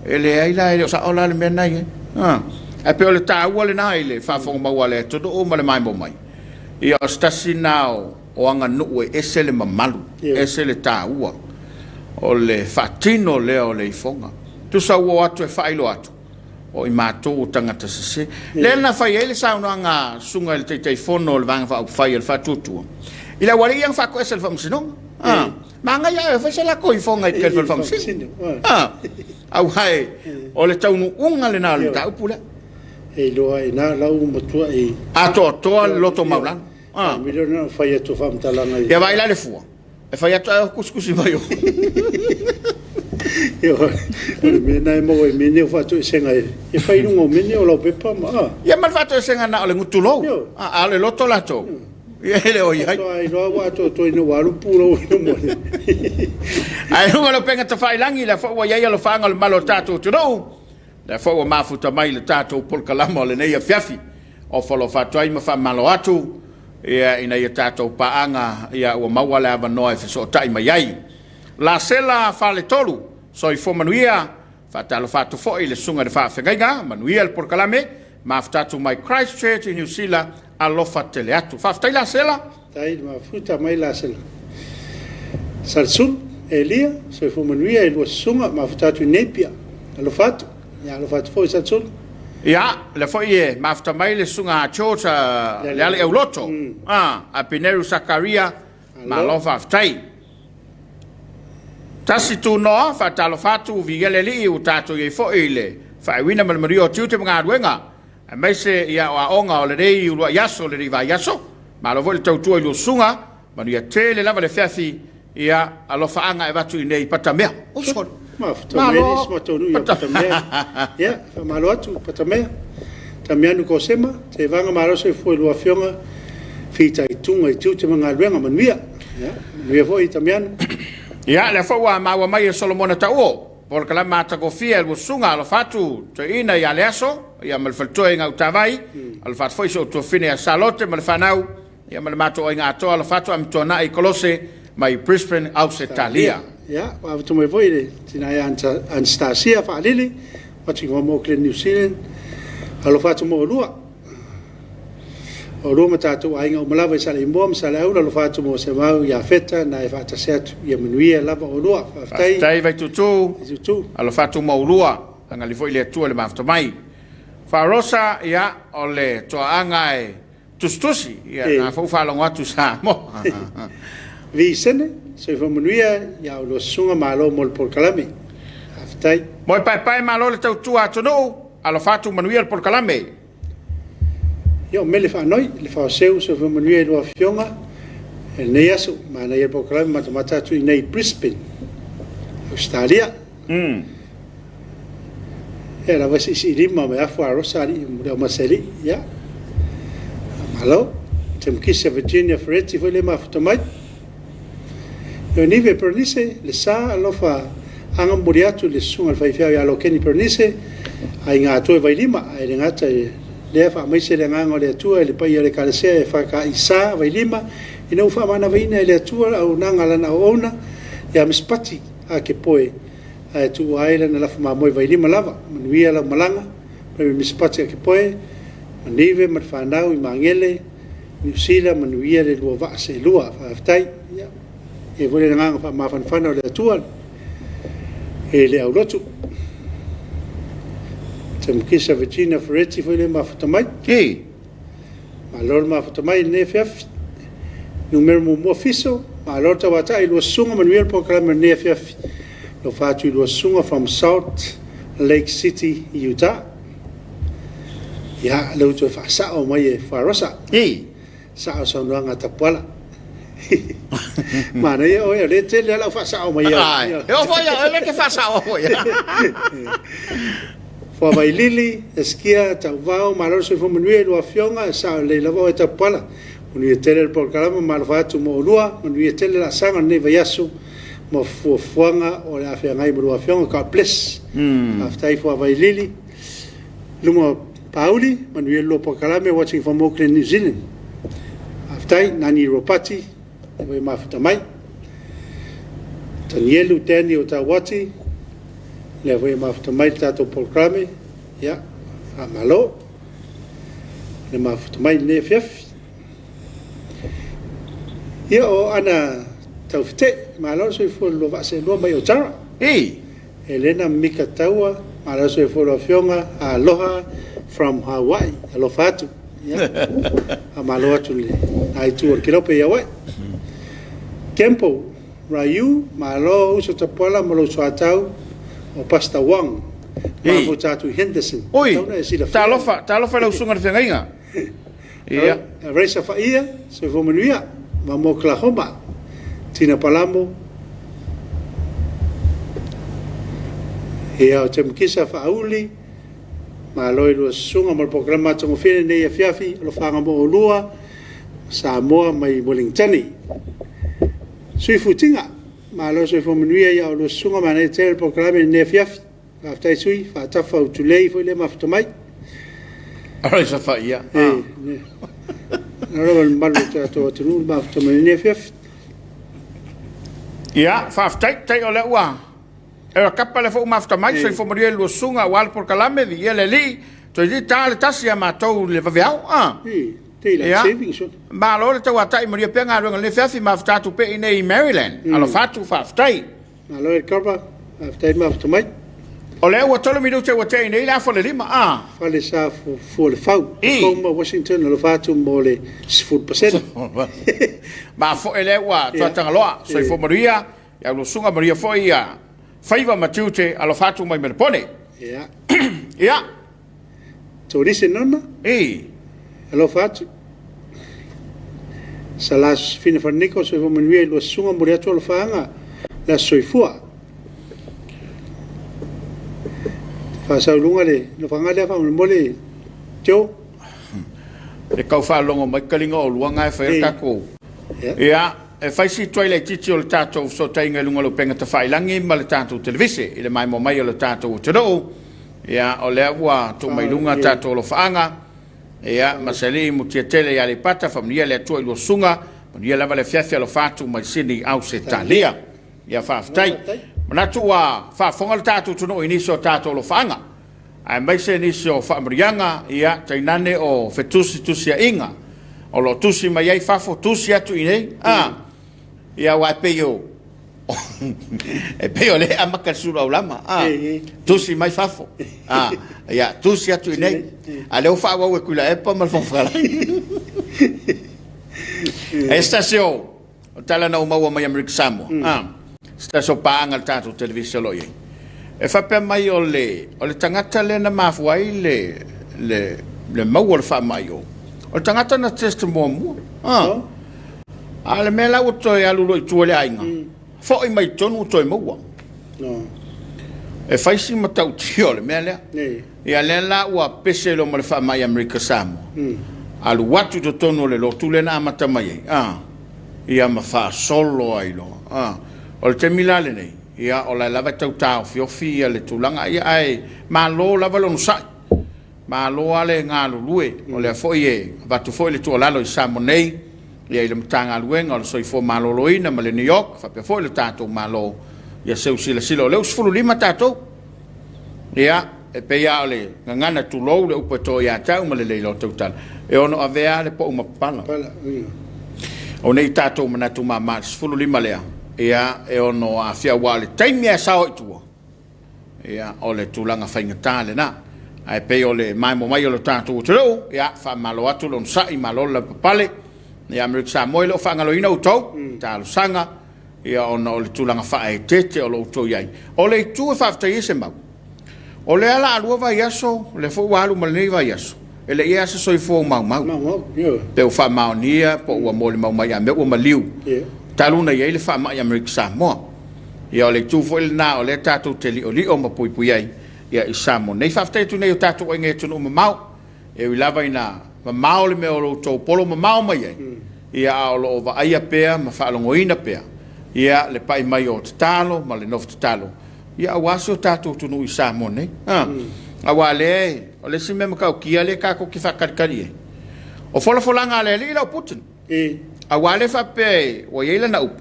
E leai la, e le o sao la le mea lena e i ai. Ae pei o le taua lena i le faafofoga mau a le atunuu ma le maimoa mai, ia o se tasi lena o aganuu e ese le mamalu, ese le taua o le faatino lea o le ifoga. Tusa ua o atu e faailoa atu, o i matou o tagata sese. Lea na fai ai le saunoaga a Susuga i le Taitaifono o le Vaega Faaupufai a le Faatuatua i le aualii ia na faatoese e le Faamasinoga. A, manaia ae fai se lako ifoga i le fale faamasino. A, aua e, o le taunuuga lena o le mataupu lea.
E iloa ai ina lau matua i
atoatoa le loto maualalo.
A, miliona fai atu faamatalaga
i. Ia vaai la le fua. E fai atu ae kusikusi mai o.
O le mea lena e maua i mea nei o faatoesega e fai i luga o mea nei o laupepa ma a.
Ia ma le faatoesega na o le gutulou, a o le loto latou, ia e le o i ai.
Faatoa iloa ua atoatoa ina ua alu pulou i luma o le.
Ae i luga o le upega tafailagi, lea foi ua i ai alofaaga o le mamalu o le tatou atunuu, Lea foi ua mafuta mai le tatou polokalama o lenei afiafi. Ofa alofa atu ai ma faamalo atu ia ina ia tatou paaga ia ua maua le avanoa e fesootai mai ai. Lasela Faletolu, soifua manuia, faatalofa atu foi i le Susuga i le Faafegaiga, manuia le polokalame, mafuta atu mai Christchurch i Niu Sila, alofa tele atu. Faafetai Lasela.
Faafetai i le mafuta mai Lasela. Salesulu, Elia, soifua manuia e lua susuga, mafuta atu i Napier. Alofa atu. Ia alofa atu foi Salesulu.
Ia, lea foi e mafuta mai le susuga a George Leale Auloto, a Apineru Sakaria, malo faafetai. Tasi Tunoa, faatalofa atu, viia le Alii ua tatou i ai foi i le faaiuina ma le manuia o tiute ma galuega. Aemaise i aoaoga o lenei uluai aso, lenei vaiaso. Malo foi le tautua i lua susuga, manuia tele lava le afiafi, ia alofaaga e avatu i inei i Patamea. Uso.
Malo. Patamea. Ia, faamalo atu Patamea. Tamianu Kosema, Tevaga malo soifua i lua afioga, fitaituga i tiute ma galuega, manuia. Ia, manuia foi Tamianu.
Ia, lea foi ua maua mai e Solomona Tauo. Polokalame matagofie a lua susuga alofa atu toeaina ia Leaso ia ma le faletua i Gautavai, alofa atu foi si ou tuafafine ia Salote ma le fanau ia ma le matou aiga atoa alofa atu Amituanai i Kolose mai Brisbane Ausetalia.
Ia, ua avatu mai foi le tina ia Anastasia Faalili, watching from Auckland, New Zealand. Alofa atu mo oulua. Oulua ma tatou aiga uma lava i Saleimoa ma Saleaula, alofa atu mo Semau ia Feta na e faatasi atu. Ia manuia lava oulua. Faafetai.
Faafetai Vaituutuu.
Vaituutuu.
Alofa atu mo oulua. Agalelei foi le Atua i le mafuta mai. Faarosa, ia, o le toaaga e tusitusi, ia, na foi ua faalogo atu i Samoa.
Visene, soifua manuia ia oulua susuga, malo mo le polokalame. Faafetai.
Moe paepae, malo le tautua atunuu, alofa atu manuia le polokalame.
Ia o Mele Faanoi, le Faoseu, soifua manuia i lua afioga i lenei aso. Manaia le polokalame matamata atu i inei i Brisbane, Ausetalia. Ia lava siisiilima mai afu Arosa alii mo le aumasealii. Ia, malo. Timukisa Virginia Ferretti foi le mafuta mai. Ioanive Perenise, le sa alofa aga momoli atu i le susuga i le faifeau ia Lokeni Perenise, aiga atoa i Vailima, ae le gata i lea faamaise le agaga o le Atua i le paia o le Ekalesia EFKIS Vailima ina ua faamanavaina e le Atua le auaunaga a lana auauna ia Miss Pati Akepoe ae tuua ai lana lafo mamoe Vailima lava. Manuia lau malaga mai Miss Pati Akepoe, Manive ma le fanau i Magele, Niu Sila, manuia le lua vaa seelua. Faafetai. Ia, e i ai foi le agaga faamafanafana o le Atua i le aulotu. Tamukisa Virginia Ferretti foi le mafuta mai.
I.
Malo le mafuta mai i lenei afiafi. Numera muamua Fiso, malo le tauatai i lua susuga, manuia le polokalame o lenei afiafi. Alofa atu i lua susuga from Salt Lake City, Utah. Ia, lea ua toe faasao mai e Fuarosa.
I.
Sao le saunoaga a Tapuala. Manaia oe, o lea e tele lava lau faasao mai
ai. E oo foi ia oe lea e te faasaoa foi.
Fuavailili, Eskia, Tauvao, malo le soifua manuia i lua afioga, e sao lelei lava oe Tapuala. Manuia tele le polokalame, ma alofa atu mo oulua, manuia tele laasaga o lenei vaiaso ma fuafuaga o le a feagai ma lua afioga. God bless. Faafetai Fuavailili. Luma Pauli, manuia le lua polokalame, watching from Auckland, New Zealand. Faafetai, Nani Ropati, lea foi e mafuta mai. Tanielu Danny o Tauati, lea foi e mafuta mai le tatou polokalame. Ia, faamalo le mafuta mai i lenei afiafi. Ia, o Ana Taufetee, malo le soifua i le lua vaa seelua mai Otara.
I.
Elena Mika Taua, malo le soifua i lau afioga, aloha from Hawaii, alofa atu. Ia, faamalo atu i le itu o le kelope i Hawaii. Kempo Ryu, malo uso Tapuala ma lou soatau o Pastor Wong, mafuta atu i Henderson.
Oi,
Tauna e silafia.
talofa, talofa i lau susuga i le feagaiga. Ia.
Raisa Faia, soifua manuia, ma mo Oklahoma. Tina Palamo, ia o Temukisa Faauli, malo i lua susuga mo le polokalame matagofie lenei afiafi, alofaga mo oulua, Samoa mai Wellingtoni. Sui Futiga, malo soifua manuia ia oulua susuga, manaia tele le polokalame lenei afiafi. Faafetai sui, faatafa utulei foi lea mafuta mai.
Raisa Faia.
E, na lava le mamalu o le tatou atunuu le mafuta mai lenei afiafi.
Ia, faafetai, tai o lea ua e kapa le foi mafuta mai, soifua manuia i le lua susuga aua le polokalame, viia le Alii, toeitiiti ta le tasi ia matou i le vaveao. Ah.
E, daylight
Ia.
saving sona.
Malo le tauatai manuia pea galuega i lenei afiafi, mafuta atu pea i inei i Maryland. Alofa atu, faafetai.
Malo e Kava, faafetai mafuta mai.
O lea ua tolu minute ua tea i nei le afa o le lima, a.
Fale sa Fualefau,
I.
Tacoma, Washington, alofa atu mo le 10%.
Mafoe lea ua Tuatagaloa, soifua manuia, ia ulusuga manuia foi ia faiva ma tiute, alofa atu mai Melepone.
Ia.
Ia.
Tolise Nona.
I.
Alofa atu. Sala Sosefina Falaniko, soifua manuia i lua susuga, momoli atu alofaaga, le aso soifua. Faasau i luga le nofoaga lea faamolemole Joe.
E tau faalogo mai taliga oulua na e fai ai le tatou. Ia, e fai si tuai laitiiti o le tatou fesootaiga i luga o le upega tafailagi ma le tatou televise i le maimoa mai o le tatou atunuu. Ia, o lea ua tuu mai i luga tatou alofaaga. Ia, ma se alii Mutiatele i Aleipata, faamanuia le Atua i lua susuga, manuia lava le afiafi alofa atu mai Sydney, Ausetalia. Ia, faafetai. Manatu ua faafofoga le tatou atunuu i nisi o tatou alofaaga, aemaise nisi o faamanuiaga, ia, tainane o fetusitusiaiga. O lo o tusi mai ai fafo, tusi atu i inei, a, ia aua e pei o, e pei o lea e amata le sulu aulama, a, tusi mai fafo, a, ia, tusi atu i inei, a lea ua faaauau e Tuilaepa ma le Fofoga Fetalai. E se tasi o, O tala na ou maua mai Amerika Samoa, a, se tasi o paaga a le tatou televise o lo o i ai, e faapea mai o le, o le tagata lea na mafua ai le, le, le maua o le faamai o, o le tagata na test muamua. A, a o le mea la ua toe alu loa i tua i le aiga, foi mai i totonu ua toe maua. E fai si matautia o le mea lea. Ia lea la ua pese loa ma le faamai Amerika Samoa. Alu atu i totonu o le lotu lea na amata mai ai, a, ia ma faasolo ai loa. A, o le taimi la lenei, ia o la e lava e tau taofiofi ia le tulaga, ia ae malo lava le onosai. Malo lava le galulue, o lea foi e avatu foi le tuualalo i Samoa nei, ia i le Matagaluega o le Soifua Maloloina ma le NEOC faapea foi le tatou Malo, ia seu silasila, o lea ua 15 tatou. Ia, e pei lava o le gagana tulou le upu e to ia te au ma le le iloa tautala, e ono avea lava le pou ma papala. O nei tatou manatu mama i le 15 lea, ia, e ono aafia aua o le taimi lava e sao ai i tua, ia, o le tulaga faigata lena. Ae pei o le maemo mai o le tatou atunuu, ia, faamalo atu le onosai, malo le lavapapale. Ia, Amerika Samoa e le o faagaloina outou, talosaga, ia ona o le tulaga faaeteete o lo o outou i ai. O le itu e faafetai ai Semau, o lea la a lua vaiaso, o lea foi ua alu ma lenei vaiaso, e le i i ai lava se soifua ua maumau, pe ua faamaonia po ua molimau mai a mea ua maliu, talu ona i ai le faamai Amerika Samoa. Ia o le itu foi lena o lea tatou te liolio ma puipui ai ia i Samoa nei. Faafetai atu nei i o tatou aiga i atunuu mamao, E ui lava ina mamao le mea o lo outou polo mamao mai ai, ia a o lo o vaaia pea ma faalogoina pea ia le pai mai o tatalo ma le nofo tatalo, ia aua si o tatou atunuu i Samoa nei. A, aua lea, o le isi mea matautia lea tatou te faatalitali ai, o folafolaga a le Alii la o Putin. Aua lea faapea ua i ai lana upu,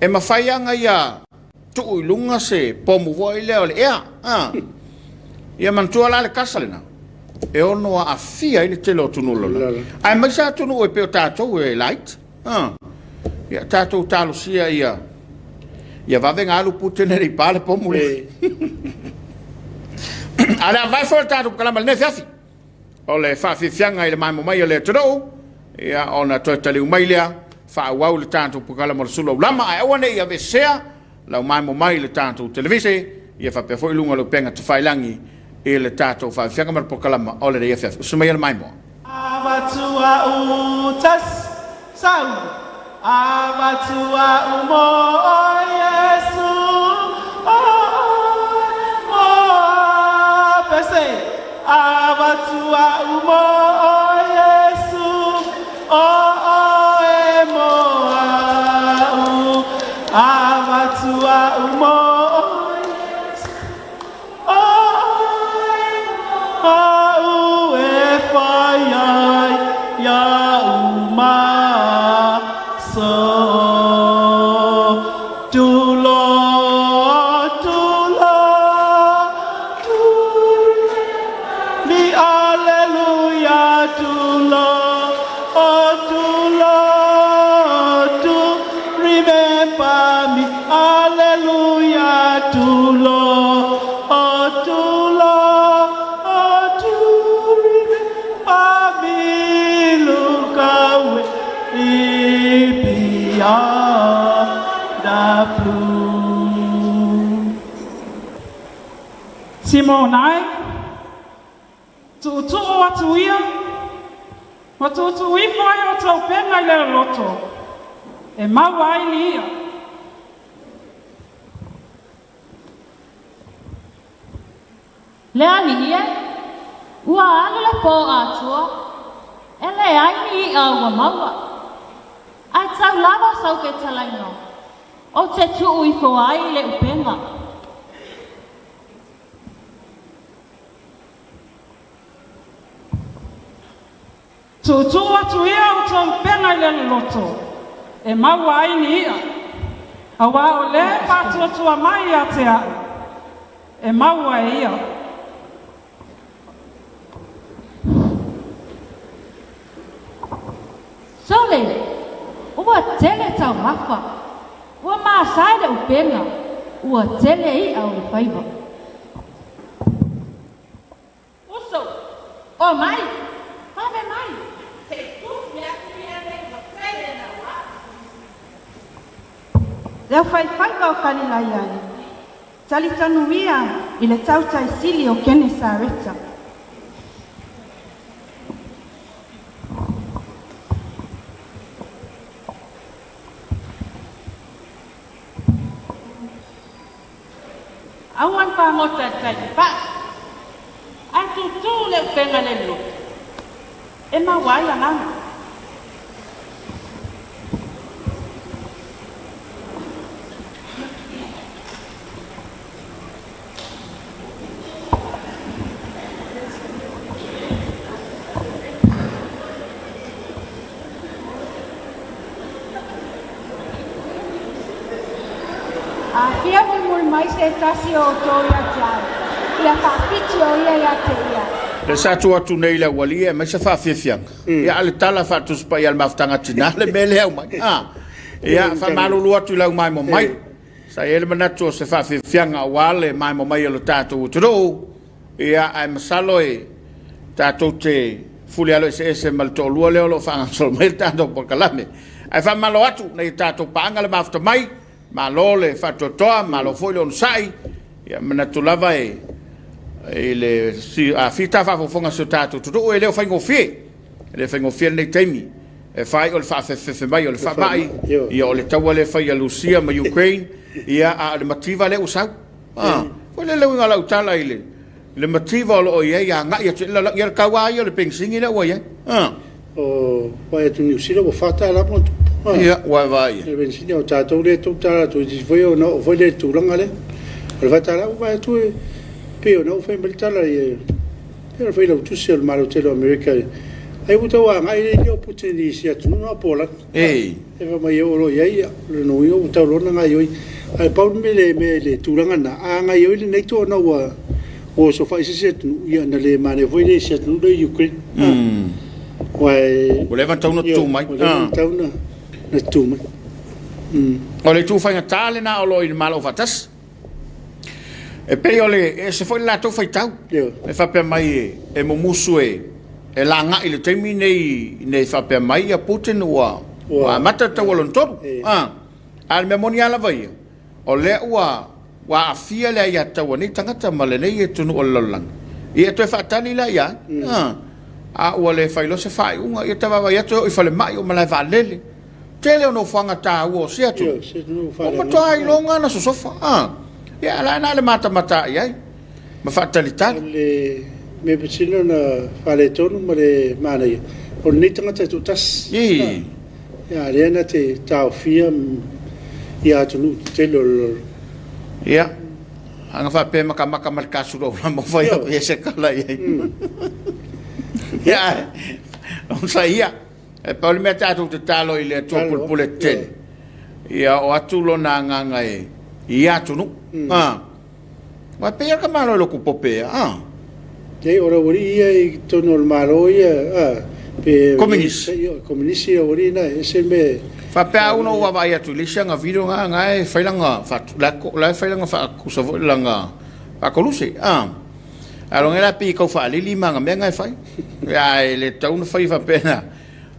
e mafai lava ona ia tuu i luga se pomu foi lea o le ea. A. Ia manatua la le kasa lena, e ono aafia ai le tele o atunuu o le lalolagi, aemaise atunuu e pei o tatou e laiti. A. Ia tatou talosia ia ia vave ona alu Putin e le i pa le pomu lea. A o le a vae foi le tatou polokalame i lenei afiafi. O le faafiafiaga i le maemo mai o le atunuu, ia ona toe taliu mai lea, faaauau le tatou polokalame o le sulu aulama, ae aua ne i aveesea lau maemo mai i le tatou televise, ia faapea foi luga o le upega tafailagi i le tatou faafiafiaga ma le polokalama o lenei afiafi. Usu maia le maimoa. Avatu
au tas sau Avatu au mo oe Iesu o oe mo Pese Avatu au mo oe Iesu o oe mo au Avatu au mo oe Iesu Alleluia, to Lord, oh, to Lord, oh, to remember me, look away beyond the blue.
Simona e, tuutuu atu ia, ma tuutuu ifo ai o tou pega i le loloto, e maua ai ni ia.
Le alii e, ua alu le pō atoa, e leai ni iʻa ua maua. Ae tau lava sau fetalaiga, ou te tuu ifo ai i le upega.
Tuutuu atu ia outou upega i le loloto, e maua ai ni iʻa, aua o lea e faatuatua mai ia te aʻu, e maua e ia.
Sole, ua tele taumafa, ua masae le upega, ua tele i'a o le faiva.
Uso, omai, vave mai, se i tufi atu i'a nei ua tele naua. Le aufaifaiva o Kalilaia e, talitonuia i le tautai sili o Kenesareta. Aua le fagota i le taipaa, ae tutu le upega le loto e maua ai agaga. A fia mulimuli mai se tasi o outou ia te au, ia faapiti o ia ia te ia.
Lea sa tuu atu nei i le aualii e aumai se faafiafiaga. Ia, a o le tala faatusi paia a le mafutaga a tina le mea lea e aumai. A, ia, faamalulu atu i lau maimoa mai. Sa i ai le manatu o se faafiafiaga aua le maimoa mai o le tatou atunuu. Ia, ae masalo e tatou te fuli alo eseese ma le toalua lea o lo o faagasolo mai le tatou polokalame. Ae faamalo atu nai a tatou paaga le mafuta mai, malo le faatoatoa, malo foi le onosai. Ia, manatu lava e i le fita faafofoga a si o tatou atunuu e le o faigofie. E le faigofie lenei taimi e fai o le faafefefe mai o le faamai, ia o le taua lea e fai a Lusia ma Ukraine, ia a o le mativa lea ua sau. Ah, foi lele uiga o lau tala i le le mativa o lo o i ai agai atu i le lalolagi, ia le tau lava ia o le penisini lea ua i ai. Ah.
O vaai atu Niu Sila ua $4 ma ona tupu. Ah.
Ia, ua e vaai i ai.
Le penisini o tatou lea e $3 toeitiiti foi ona oo foi lea i le tulaga lea. O le $4 ua vaai atu e pei ona ou fai mai le tala i Pei o le Failautusi o le Malo tele o Amerika, ai ua tau agai le ia o Putin i isi atunuu na o Poland.
E
fai mai e oo loa i ai, o lona uiga ua tau loa ona gaoioi. Ae pau le mea le mea i le tulaga lena, a gaoioi le NATO ona ua osofai se isi atunuu, ia ona le manaia foi lea i isi atunuu lea i Ukraine.
Aua e... Ua leva ona tatau ona tutu mai.
Ua leva ona tatau ona tutu mai.
O le itu faigata lena o lo o i le Malo Aufaatasi. E pei o le e ese foi le latou faitau. E faapea mai e mumusu e e lagai i le taimi nei nei faapea mai ia Putin ua ua amata le taua lona tolu. A a o le mea moni lava lava ia, o lea ua ua aafia le aiatatau a nei tagata ma lenei atunuu o le lalolagi. Ia e toe faatali la i ai. A a ua le fai loa se faaiuga, ia ta vaavaai atu e oo i falemai o malae vaalele. Tele o nofoaga taua o sia atunuu, ua matua iloga ona sosofa. A, ia, la na le matamata i ai ma faatalitali.
O le mea pito sili ona faaletonu ma le manaia, o lenei tagata e toatasi.
Ii.
Ia, lea na te taofia ia atunuu tetele o le lalolagi.
Ia, ana faapea e makamaka ma le kasulu aulama fai atu i se tala i ai. Ia, onosai ia. E pau le mea tatou tatalo i le Atua Pulepule Tetele, ia oo atu lona agaga i ia atunuu. A, aua e pei lava le tamaloa i lotu pope ea, a.
Leai, o le aualii ia i totonu o le Malo ia, a, pe...
Kominisi.
O Kominisi le aualii na, e ese le mea.
Faapea au na ou vaavaai atu i le isi ana video na, na e fai lana, la e fai lana faatusa foi lana faakoluse, a. Ae logo la pei e tau faalili ma ana mea na e fai. Ia ae le tatau ona fai faapena.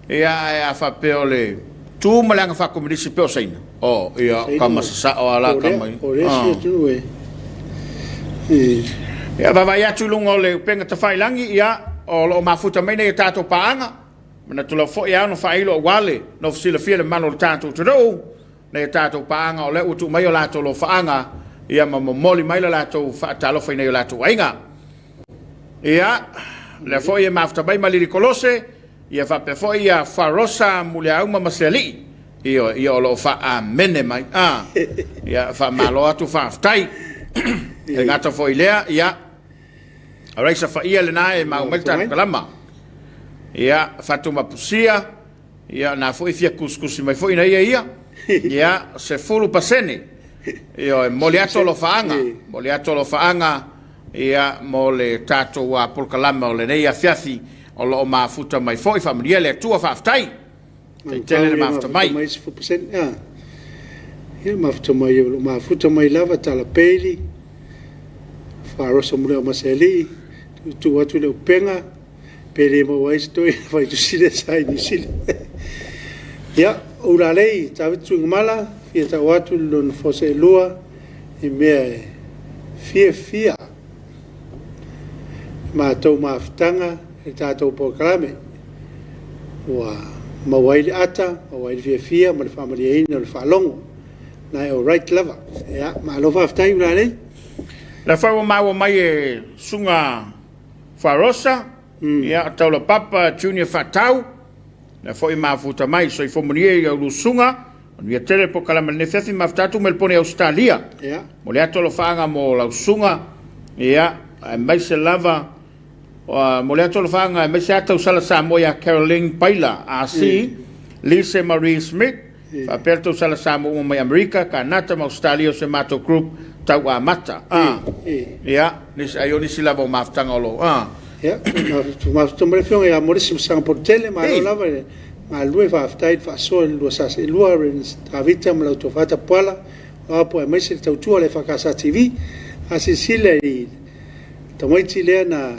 Ia ae a faapea o le tu ma le aga faakomunisi pei o Saina, oh ia tama sasao a la tama ia.
O le isi atunuu e
Ia vaavaai atu i luga o le upega tafailagi, ia o lo o mafuta mai nei a tatou paaga. Manatu lava foi e ao ona faailo aua le nofo silafia le mamalu o le tatou atunuu. Nei a tatou paaga o lea ua tuu mai o latou lofaaga ia ma momoli mai le latou faatalofa i nai o latou aiga. Ia, lea foi e mafuta mai Malili Kolose, ia faapea foi ia Farosa Muliauma ma Sealii, ioe, ia o lo o faa-amene mai. A, ia faamalo atu faafetai. E gata foi i lea, ia, Raisa Faia lena e mau mai le tatou kalama. Ia, Fatumapusia, Ia, na foi fia kusikusi mai foi na ia ia. Ia, 10%. Ioe, momoli atu alofaaga, momoli atu alofaaga, ia, mo le tatou polokalame o lenei afiafi o lo o mafuta mai foi. Faamanuia le Atua, faafetai. Tele le mafuta mai.
Mai 10%. Ah. Ia mafuta mai o lo mafuta mai lava tala peili. Faaroso mo le o Masealii, tuutuu atu le upega, pe le maua ai se toeaina faitusi sa i Niu Sila. Ia, o Ulalei, Tavita Tuigamala, fia tau atu i lona nofoa seelua i mea e fiafia i matou mafutaga i le tatou polokalame. Ua maua ai le ata, maua ai le fiafia ma le faamalieina o le faalogo. Na e alright lava. Ia, malo faafetai Ulalei.
La foi ua maua mai e Susuga Farosa, ia Taulapapa Junior Faatau, la foi mafuta mai soifua manuia i au susuga, manuia tele polokalame lenei afiafi, mafuta atu Melbourne Australia. Mo le atu alofaaga mo lau susuga, ia, aemaise lava mo le atu alofaaga aemaise lava tausala Samoa ia Caroline Paila RC, Lise Marie Smith, faapea le tausala Samoa uma mai Amerika, Kanata ma Ausetalia o se matou group tau amata. Ia, nisi, ai o nisi lava o mafutaga o lo.
Ia, mafuta mai le afioga ia Morisi Masaga Polotele, malo lava i le galulue, faafetai i le faasoa i le lua saseenua, Reverend Tavita ma lau tofa Tapuala, Loapo aemaise le tautua a le EFKS TV. A silasila i tamaiti lea na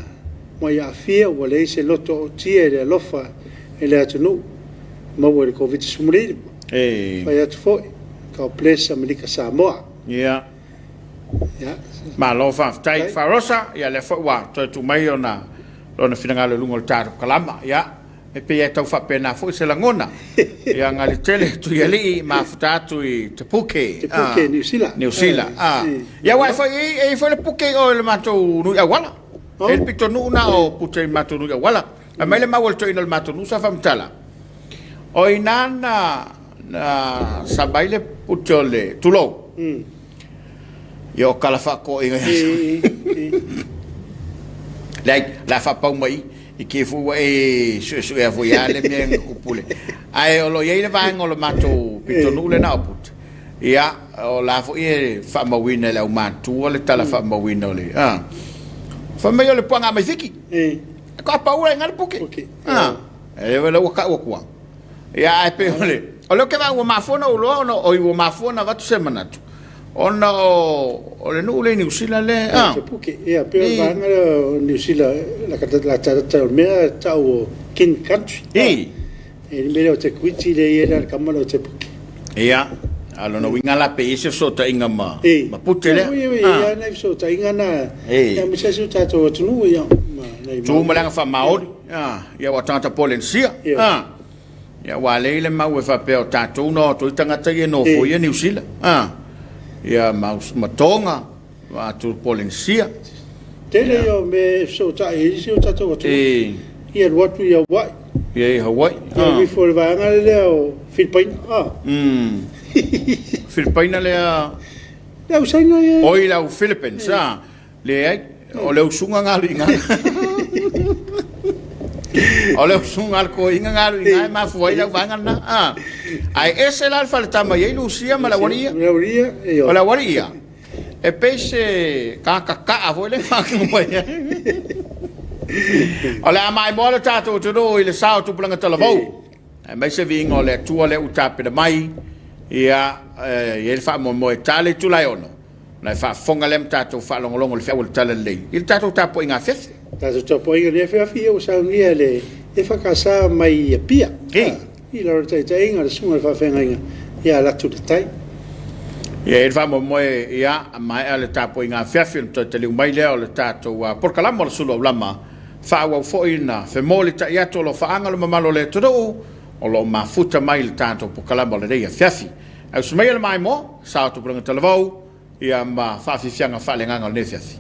muai aafia ua leai se loto ootia i le alofa i le atunuu maua i le Koviti-19. Fai atu foi, God bless Amerika Samoa.
Ia.
Ia.
Malo faafetai Farosa, ia lea foi ua toe tuu mai ona lona finagalo i luga o le tatou kalama. Ia, e pei e tau faapena foi se lagona. Ia gali tele Tuialii mafuta atu i Te Puke.
Te Puke, Niu Sila.
Niu Sila. Ia aua e foi e i foi le puke i o i le matou nui auala. E le pitonuu na o pute i matou nui auala. Ae mai le mau a le toeaina o le matou nuu sa faamatala. O i ina na sama ai le pute o le tulou. Ia o kala faatoaiga Leai, o le a faapau mai i te i foi ua e suesuea foi lava le mea na tupu le. Ae o lo o i ai le vaega o le matou pitonuu lea na o Pute. Ia, o la foi e faamauina e le aumatutua le tala faamauina o le... A. Fai mai o le puaga mai Fiti. E ka pau ai le puke. A. E le ua tau atua. Ia, ae pei o le... O lea ou te vaai ua mafua ona ou iloa ona... oi, ua mafua ona avatu se manatu. Ona o le nuu lea i Niu Sila lea.
Te Puke, ia, pei o le vaega lea o Niu Sila, la tata o le mea tau o King Country.
I.
E le mea lea o Te Kuiti lea i ai le kama lea o Te Puke.
Ia, a o lona uiga la pe i ai se fesootaiga ma, ma Pute lea.
Ia, ia, ia, nai fesootaiga na, ia, ma se isi o tatou atunuu, ia.
Tu ma le aga faamaoni, ia, ua tagata Polenisia. Ia. Ia aua lea le mau e faapea o tatou na o atu ai tagata ia e nofoia Niu Sila. A. Ia ma, ma Tonga, ma atu Polenisia.
Tele ia o mea e fesootai ai si o tatou atunuu.
E.
Ia alu atu i Hawaii.
Ia i Hawaii.
Ia alu ifo i le vaega lea o Filipaina. A.
Filipaina lea.
Le au Saina ia.
Oi le au Philippines. A. Leai, o le usuga galu i gaga. O le usuga a le toeaina galu i gaga e mafua ai lau vaega lena. Ah. Ae ese la le faletama i ai Lusia ma le aualii ia. O le aualii ia, e pei se tagata kaa foi lea e faatino mai ai. O le a maimoa le tatou atunuu i le sao o tupulaga talavou. Aemaise viiga o le Atua lea ua tapena mai, ia, e i ai le faamoemoe e ta le itula e 6. Ona e faafofoga lea ma tatou faalogologo i le feau o le Talalelei i le tatou tapuaiga afiafi.
Tatou tapuaiga i le afiafi ia ua saunia e le EFKS mai Apia i lalo o le taitaiga a le Susuga i le Faafeagaiga ia Latu le Tai.
Ia e i ai le faamoemoe ia maea le tapuaiga afiafi ona toe taliu mai lea o le tatou polokalama o le Sulu Aulama faaauau foi ona femolitai atu alofaaga o le mamalu o le atunuu o lo o mafuta mai i le tatou polokalama o lenei afiafi. Ausi maia le maimoa, sao tupulaga talavou, ia ma faafiafiaga faaleagaga o lenei afiafi.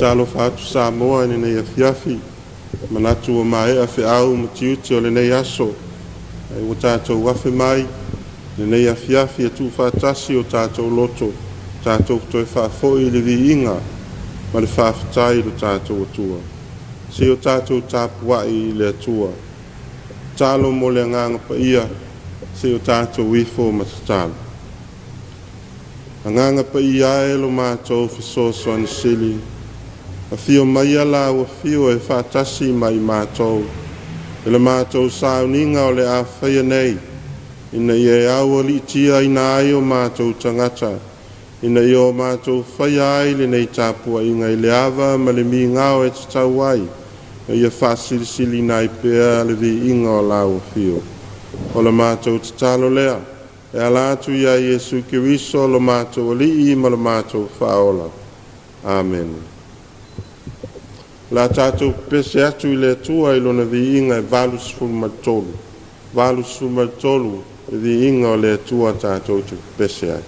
Faatalofa atu Samoa i lenei afiafi, manatu ua maea feau ma tiute o lenei aso, ae ua tatou afe mai lenei afiafi e tuufaatasi o tatou loto, tatou toe faafoi le viiga ma le faafetai i lo tatou Atua. Se i o tatou tapuai i le Atua. Tatalo mo le Agaga Paia, se i o tatou ifo ma tatalo. Agaga Paia e lo matou fesoasoani sili, afio maia lau afio e faatasi ma i matou, i le matou sauniga o le a faia nei, ina ia e aualiitiaina ai o matou tagata, ina ia o matou faia ai lenei tapuaiga i le ava ma le migao e tatau ai, ma ia faasilisiliina ai pea le viiga o lau afio. O le matou tatalo lea, e ala atu ia Iesu Keriso lo matou Alii ma lo matou Faaola. Amene. O le a tatou pepese atu i le Atua i Lona viiga e 83, 83 le viiga o le Atua tatou te pepese ai.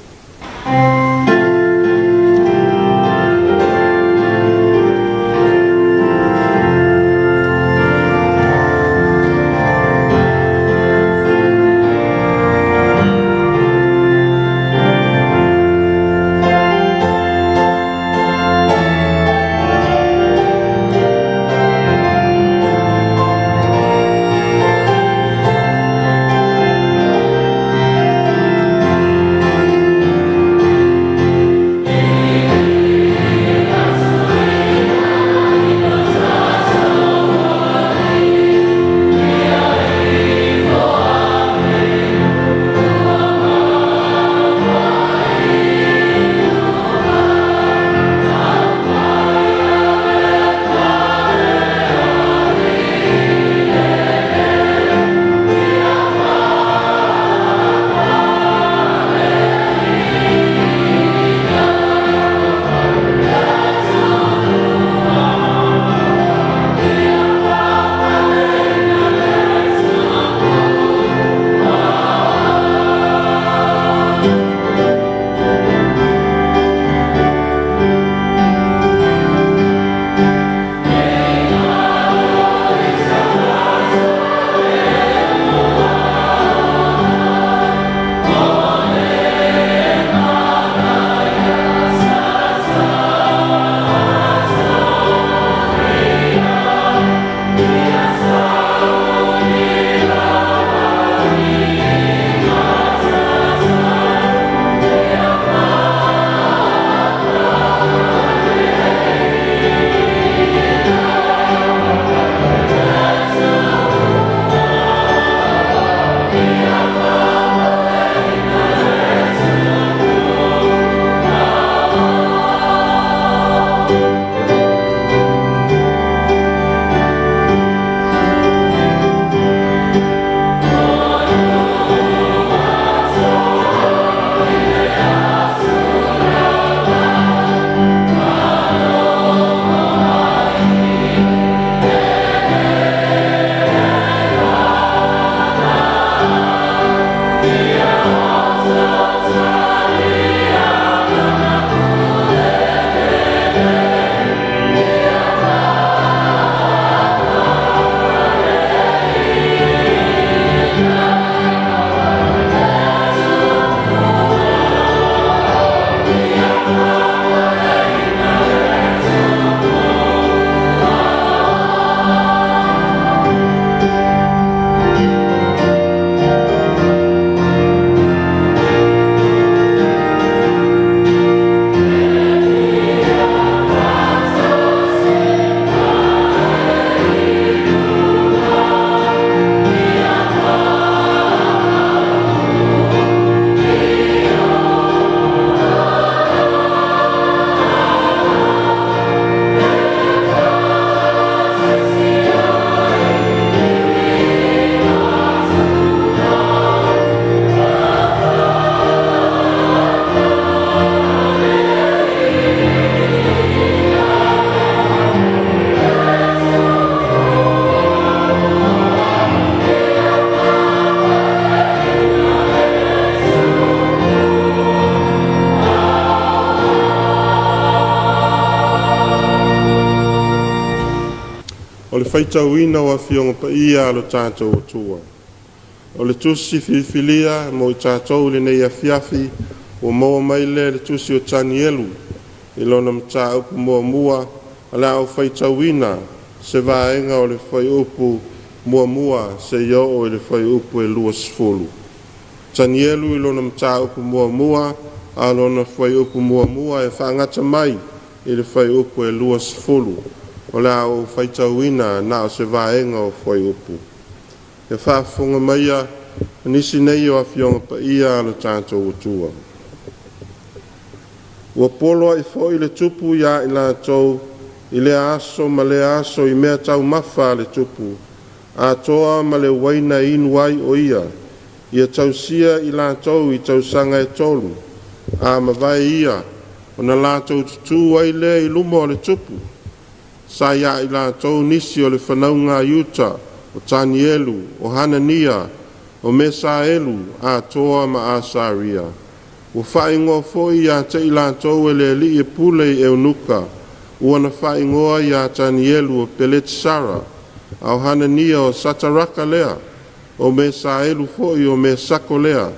faitauina o Afioga Paia a lo tatou Atua. O le tusi filifilia mo i tatou i lenei afiafi ua maua mai lea i le tusi o Tanielu i lona mataupu muamua, o le a ou faitauina se vaega o le fuaiupu muamua seia oo i le fuaiupu e 20. Tanielu i lona mataupu muamua, a o lona fuaiupu muamua e faagata mai i le fuaiupu e 20. O le a ou faitauina na o se vaega o fuaiupu. Ia faafofoga maia nisi nei o Afioga Paia a lo tatou Atua. Ua poloai foi le tupu iā i latou i lea aso ma lea aso i mea taumafa a le tupu, atoa ma le uaina e inu ai o ia, ia tausia i latou i tausaga e tolu, a mavae ia, ona latou tutū ai lea i luma o le tupu. Sa iā i latou nisi o le fanauga a Iuta, o Tanielu, o Hanania, o Mesaelu, atoa ma Asaria. Ua faaigoa foi ia te i latou e le alii e pule i Eunuka, ua na faaigoa iā Tanielu o Peletasara, a o Hanania o Sataraka lea, o Mesaelu foi o Mesako lea,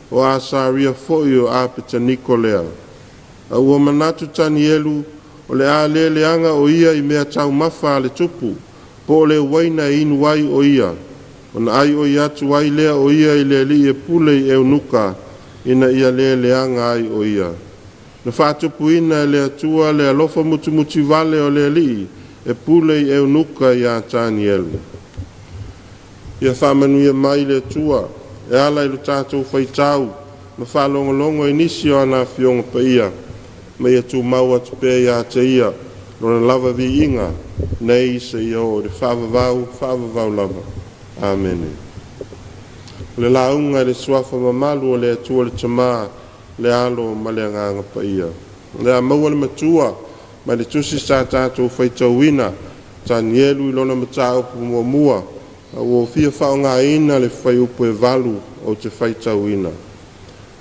o Asaria foi o Apetaniko lea. A ua manatu Tanielu o le a le leaga o ia i mea taumafa a le tupu, po o le uaina e inu ai o ia, ona aioi atu ai lea o ia i le alii e pule i Eunuka, ina ia le leaga ai o ia. Na faatupuina e le Atua le alofa mutumutivale o le alii e pule i Eunuka iā Tanielu. Ia faamanuia mai le Atua e ala i lo tatou faitau ma faalogologo i nisi o ana Afioga Paia, ma ia tumau atu pea ia te Ia Lona lava viiga nei seia oo i le faavavau, faavavau lava. Amene. O le lauga i le Suafa mamalu o le Atua le Tama, le Alo ma le Agaga Paia. O le a maua le Matua mai le tusi sa tatou faitauina, Tanielu i lona mataupu muamua, a ua ou fia faaaogaina le fuaiupu e 8 ou te faitauina.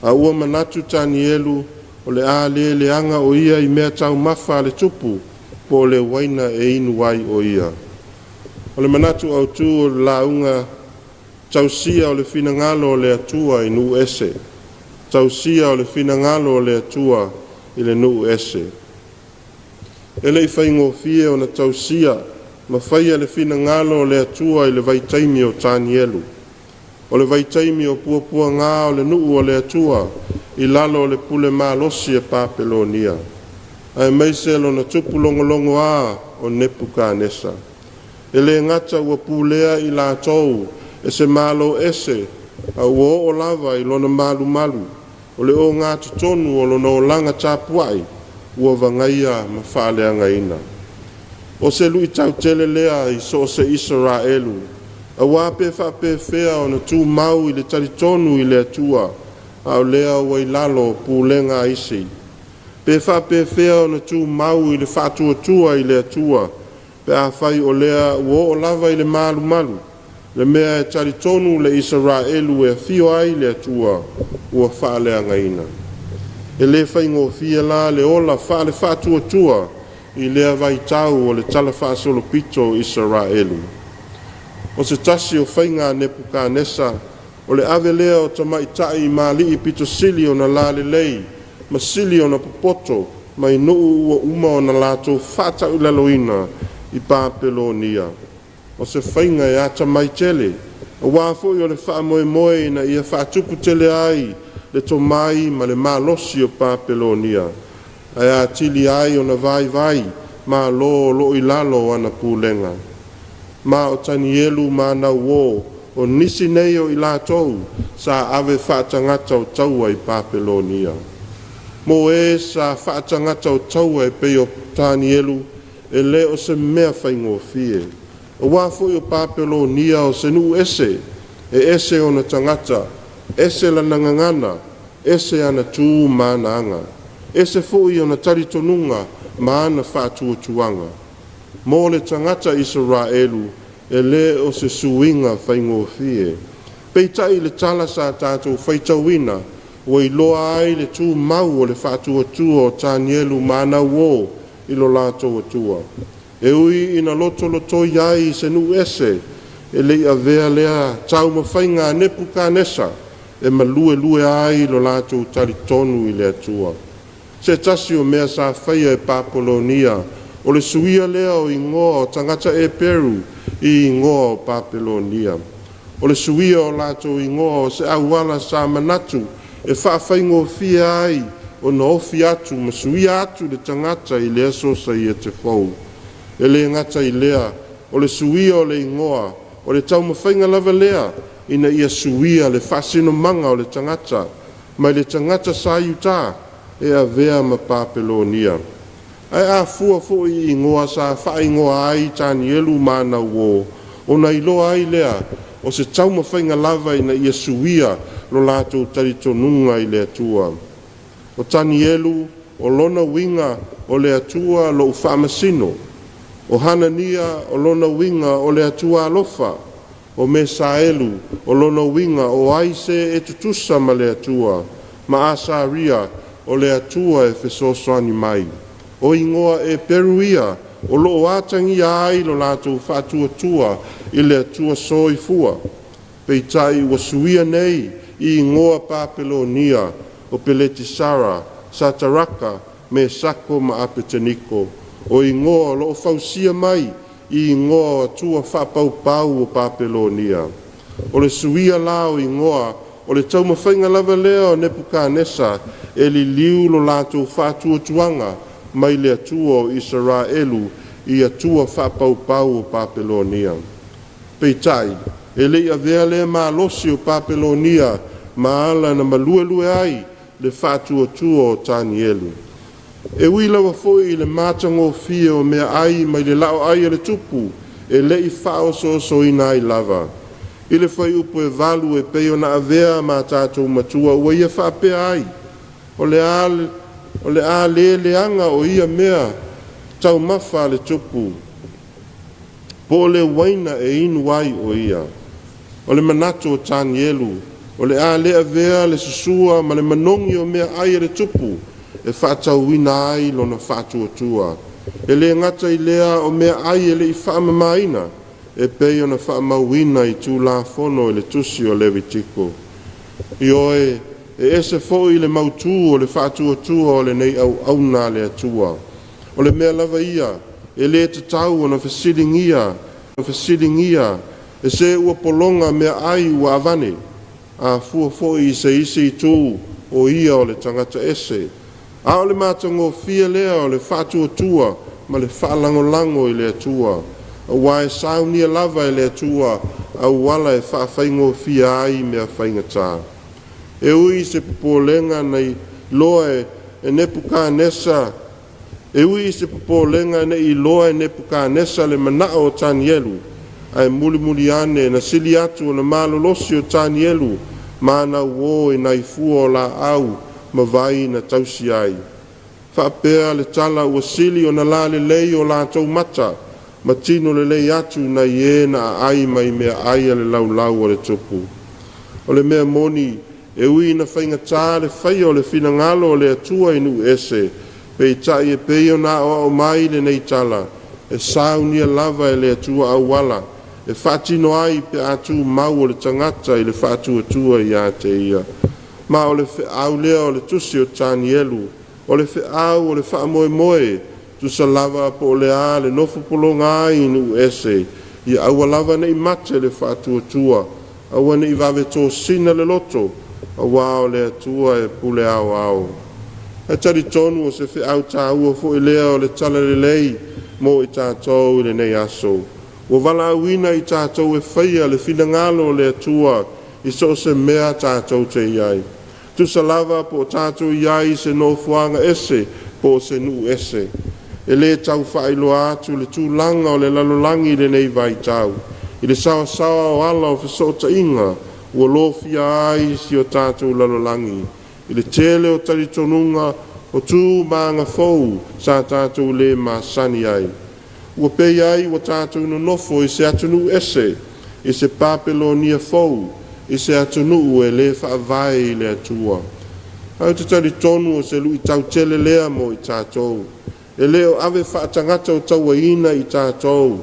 A ua manatu Tanielu o le a le leaga o ia i mea taumafa a le tupu, po o le uaina e inu ai o ia. O le manatu autu o le lauga tausia o le finagalo o le Atua i nuu ese. Tausia o le finagalo o le Atua i le nuu ese. E le i faigofie ona tausia ma faia le finagalo o le Atua i le vaitaimi o Tanielu. O le vaitaimi o puapuagā o le nuu o le Atua i lalo o le pule malosi a Papelonia, aemaise lona tupu logologoā o Nepukanesa. E le gata ua pulea i latou e se malo ese, a ua oo lava i lona malumalu o le ogatotonu o lona olaga tapuai ua vagaia ma faaleagaina. O se luitau tele lea i so o se Isaraelu, auā pe faapefea ona tumau i le talitonu i le Atua a o lea ua i lalo o pulega a isi? Pe faapefea ona tumau i le faatuatua i le Atua pe afai o lea ua oo lava i le malumalu, le mea e talitonu le Isaraelu e afio ai le Atua, ua faaleagaina? E le faigofie la le ola faale-faatuatua i lea vaitau o le talafaasolopito o Isaraelu. O se tasi o faiga a Nepukanesa, o le ave lea o tamaitai ma alii pito sili ona lalelei ma sili ona popoto mai nuu ua uma ona latou faatauilaloina i Papelonia. O se faiga e atamai tele, auā foi o le faamoemoe ina ia faatupu tele ai le tomai ma le malosi o Papelonia, ae atili ai ona vaivai malo o lo o i lalo o ana pulega. Ma o Tanielu ma ana uō, o nisi nei o i latou sa ave faatagata o taua i Papelonia. Mo e sa faatagata o taua e pei o Tanielu, e le o se mea faigofie, auā foi o Papelonia o se nuu ese, e ese ona tagata, ese lana gagana, ese ana tu ma ana aga, ese foi ona talitonuga ma ana faatuatuaga. Mo le tagata Isaraelu, e le o se suiga faigofie. Peitai i le tala sa tatou faitauina, ua iloa ai le tumau o le faatuatua o Tanielu ma ana uō i lo latou Atua. E ui ina lotolotoi ai i se nuu ese, e le i avea lea taumafaiga a Nepukanesa e maluelue ai lo latou talitonu i le Atua. Se tasi o mea sa faia e Papolonia, o le suia lea o igoa o tagata Eperu i igoa o Papelonia. O le suia o latou igoa o se auala sa manatu e faafaigofie ai ona ofi atu ma suia atu le tagata i lea sosaiete fou. E le gata i lea, o le suia o le igoa, o le taumafaiga lava lea ina ia suia le faasinomaga o le tagata mai le tagata sa Iuta e avea ma Papelonia. Ae a fua foi i igoa sa faaigoa ai Tanielu ma ana uō, ona iloa ai lea o se taumafaiga lava ina ia suia lo latou talitonuga i le Atua. O Tanielu, o lona uiga, O le Atua lou faamasino. O Hanania, o lona uiga, O le Atua alofa. O Mesaelu, o lona uiga, O ai se e tutusa ma le Atua? Ma Asaria, O le Atua e fesoasoani mai. O igoa Eperu ia o lo o atagia ai lo latou faatuatua i le Atua soifua. Peitai ua suia nei i igoa Papelonia o Peletisara, Sataraka, Mesako ma Apeteniko, o igoa o lo o fausia mai i igoa o atua faapaupau o Papelonia. O le suia la o igoa, o le taumafaiga lava lea o Nepukanesa e liliu lo latou faatuatuaga mai le Atua o Isaraelu i atua faapaupau o Papelonia. Peitai, e le i avea lea malosi o Papelonia ma ala na maluelue ai le faatuatua o Tanielu. E ui lava foi i le matagofie o meaai mai le laoai a le tupu, e le i faaosoosoina ai lava. I le fuaiupu e 8 e pei ona avea ma tatou matua ua ia faapea ai, O le a, o le a le leaga o ia mea taumafa a le tupu, po o le uaina e inu ai o ia. O le manatu o Tanielu, o le a le avea le susua ma le manogi o meaai a le tupu e faatauina ai lona faatuatua. E le gata i lea o meaai e le i faamamaina e pei ona faamauina i Tulafono i le Tusi o Levitiko. Ioe, e ese foi le mautu o le faatuatua o lenei auauna a le Atua. O le mea lava ia e le tatau ona fesiligia fesiligia e se ua pologa meaai ua avane, a fua foi i se isi itu o ia o le tagata ese. A o le matagofie lea o le faatuatua ma le faalagolago i le Atua, aua e saunia lava e le Atua auala e faafaigofie ai mea faigata. E ui i se popolega na iloa e Nepukanesa E ui i se popolega ne i iloa e Nepukanesa le manao o Tanielu, ae mulimuli ane na sili atu ona malolosi o Tanielu ma ana uō i nai fua o laau ma vai na tausi ai. Faapea le tala ua sili ona lalelei o latou mata ma tino lelei atu nai e na aai mai meaai a le laulau a le tupu. O le mea moni, e ui ina faigata le faia o le finagalo o le Atua i nuu ese, peitai e pei ona aoao mai lenei tala, e saunia lava e le Atua auala e faatino ai pe a tumau o le tagata i le faatuatua ia te Ia. Ma o le feau lea o le tusi o Tanielu, o le feau o le faamoemoe, tusa lava po o le a le nofo pologa ai i nuu ese, ia aua lava ne i mate le faatuatua, aua ne i vave tosina le loto, aua o le Atua e pule aoao. Ae talitonu o se feau taua foi lea o le Talalelei mo i tatou i lenei aso. Ua valaauina i tatou e faia le finagalo o le Atua i so o se mea tatou te i ai. Tusa lava po o tatou i ai i se nofoaga ese po o se nuu ese. E le tau faailoa atu le tulaga o le lalolagi i lenei vaitau, i le saoasaoa o ala o fesootaiga ua lofia ai si o tatou lalolagi, i le tele o talitonuga o tu ma aga fou sa tatou le masani ai. Ua pei ai ua tatou nonofo i se atunuu ese, i se Papelonia fou, i se atunuu e le faavae i le Atua. Ae ou te talitonu o se luitau tele lea mo i tatou. E le o ave faatagata-o-tauaina i tatou,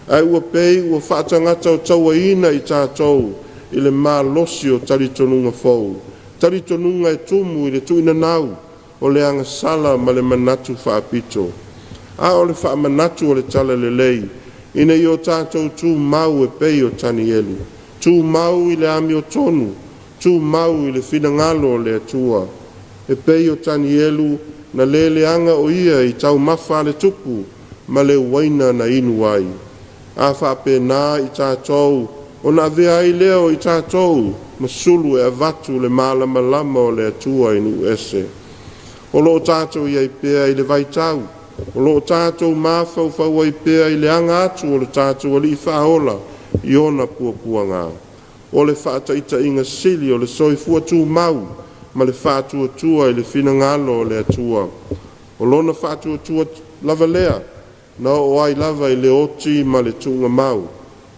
ae ua pei ua faatagata-o-tauaina i tatou i le malosi o talitonuga fou, talitonuga e tumu i le tuuinanau o le agasala ma le manatu faapito. A o le faamanatu o le Talalelei, ina ia o tatou tumau e pei o Tanielu, tumau i le amiotonu, tumau i le finagalo o le Atua. E pei o Tanielu, na le leaga o ia i taumafa a le tupu ma le uaina na inu ai. A faapena i tatou, ona avea ai lea o i tatou ma sulu e avatu le malamalama o le Atua i nuu ese. O lo o tatou i ai pea i le vaitau, o lo o tatou mafaufau ai pea i le aga atu o le tatou Alii Faaola i ona puapuaga. O le faataitaiga sili o le soifua tumau ma le faatuatua i le finagalo o le Atua. O lona faatuatua lava lea na oo ai lava i le oti ma le tuugamau,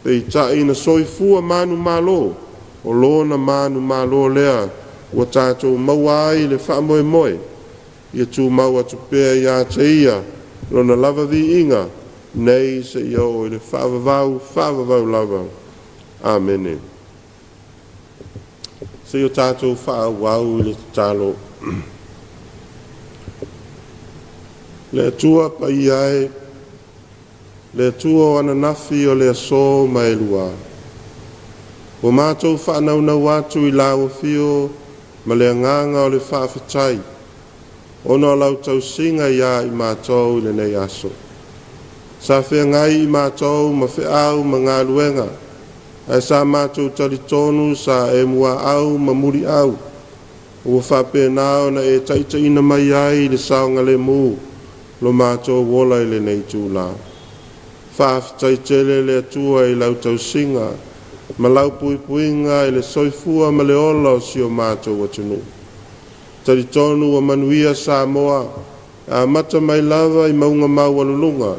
peitai na soifua manumalo, o lona manumalo lea ua tatou maua ai le faamoemoe ia tumau atu pea ia te ia lona lava viiga nei seia oo i le faavavau faavavau lava. Amene. Se i o tatou faaauau i le tatalo. Le Atua paia e, le Atua o ananafi o le aso ma e lua, ua matou faanaunau atu i lau afio ma le agaga o le faafetai, ona o lau tausiga iā i matou i lenei aso. Sa feagai i matou ma feau ma galuega, ae sa matou talitonu sa e muaau ma muliau, ua faapena ona e taitaiina mai ai i le saogalemu lo matou ola i lenei itula. Faafetai tele le Atua i lau tausiga ma lau puipuiga i le soifua ma le ola o si o matou atunuu. Talitonu ua manuia Samoa, e amata mai lava i mauga maualuluga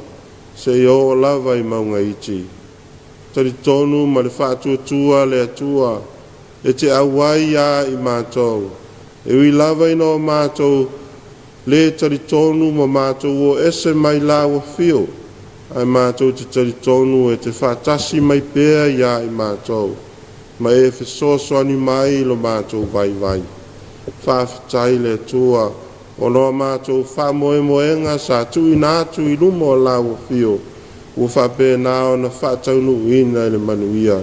seia oo lava i mauga iti. Talitonu ma le faatuatua le Atua e te auai iā i matou, e ui lava ina o matou lē talitonu ma matou o ese mai lau afio, ae matou te talitonu e te faatasi mai pea iā i matou, ma e fesoasoani mai i lo matou vaivai. Faafetai le Atua ona o a matou faamoemoega sa tuuina atu i luma o lau afio, ua faapena ona faataunuuina i le manuia.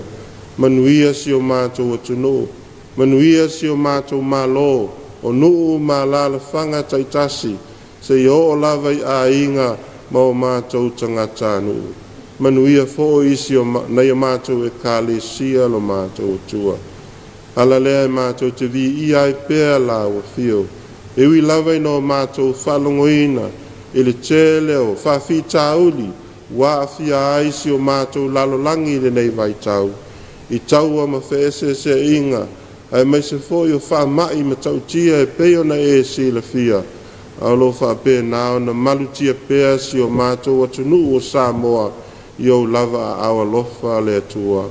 Manuia si o matou atunuu, manuia si o matou Malo, o nuu ma alaalafaga taitasi, seia oo lava i aiga ma o matou tagatanuu. Manuia foi si o nai o matou Ekalesia lo matou Atua. Ala lea e matou te viia ai pea lau afio, e ui lava ina o matou faalogoina i le tele o faafitauli ua aafia ai si o matou lalolagi i lenei vaitau, i taua ma feeseeseaiga, aemaise foi o faamai matautia e pei ona e silafia, a o lo o faapena ona malutia pea si o matou atunuu o Samoa i ou lava aao alofa le Atua.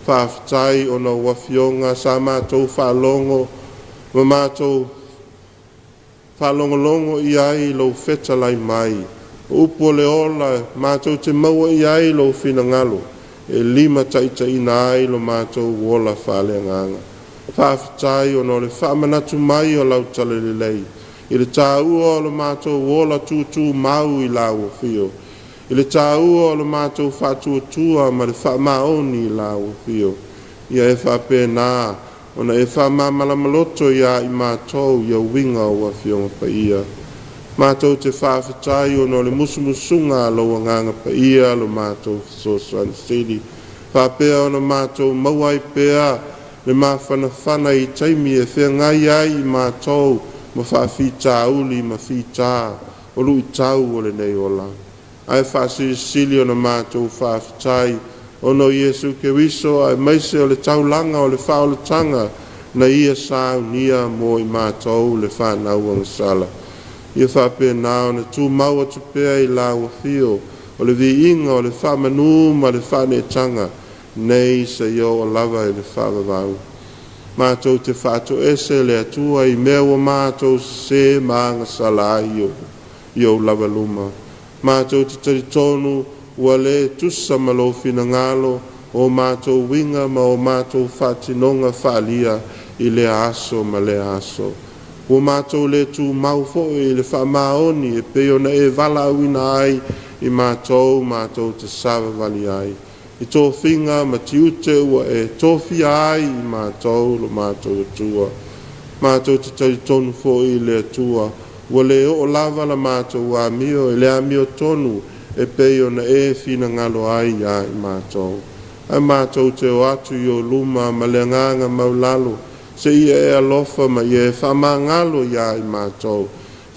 Faafetai ona o Afioga sa matou faalogo ma matou faalogologo i ai i lou fetalai mai. O upu o le ola matou te maua i ai lou finagalo e limataitaiina ai lo matou ola faaleagaga. Faafetai ona o le faamanatu mai o lau talalelei i le taua o lo matou ola tutumau i lau afio, i le taua o lo matou faatuatua ma le faamaoni i lau afio. Ia e faapena ona e faamamalamaloto iā i matou ia uiga o Afioga Paia. Matou te faafetai ona o le musumusuga a lou Agaga Paia lo matou fesoasoani sili, faapea ona matou maua ai pea le mafanafana i taimi e feagai ai i matou ma faafitauli ma fita o luitau o lenei ola. Ae faasilisili ona matou faafetai ona o Iesu Keriso aemaise o le taulaga o le faaolataga na Ia saunia mo i matou le fanau agasala. Ia faapena ona tumau atu pea i lau afio o le viiga o le faamanu ma le faaneetaga nei seia oo lava i le faavavau. Matou te faatoese le Atua i mea ua matou sesē ma agasala ai i i ou lava luma. Matou te talitonu ua le tusa ma lou finagalo o matou uiga ma o matou faatinoga faaalia i lea aso ma lea aso. Ua matou le tumau foi i le faamaoni e pei ona e valaauina ai i matou matou te savavali ai i tofiga ma tiute ua e tofia ai i matou lo matou Atua. Matou te talitonu foi i le Atua ua le oo lava la matou amio i le amiotonu e pei ona e finagalo ai iā i matou. Ae matou te o atu i ou luma ma le agaga maulalo, seia e alofa ma ia e faamagalo iā i matou.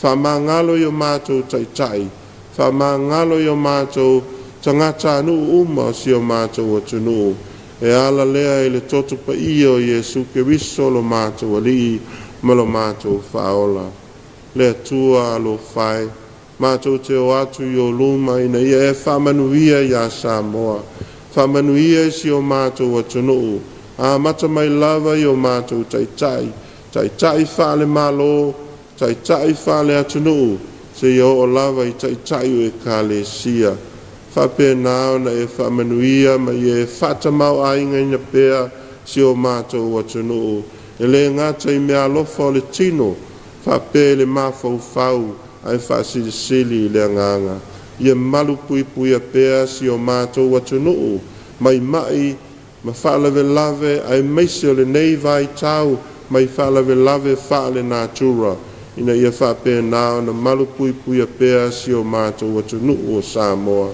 Faamagalo i o matou taitai, faamagalo i o matou tagatanuu uma o si o matou atunuu, e ala lea i le toto paia o Iesu Keriso lo matou Alii ma lo matou Faaola. Le Atua alofa e, matou te o atu i ou luma ina ia e faamanuia iā Samoa, faamanuia i si o matou atunuu, amata mai lava i o matou taitai, taitai faale-Malo, taitai faale-atunuu, seia oo lava i taitai o Ekalesia. Faapena ona e faamanuia ma ia e faatamaoaigaina pea si o matou atunuu, e le gata i meaalofa o le tino, faapea i le mafaufau ae faasilisili i le agaga. Ia malupuipuia pea si o matou atunuu mai ma'i ma faalavelave aemaise o lenei vaitau mai faalavelave faalenatura, ina ia faapena ona malupuipuia pea si o matou atunuu o Samoa.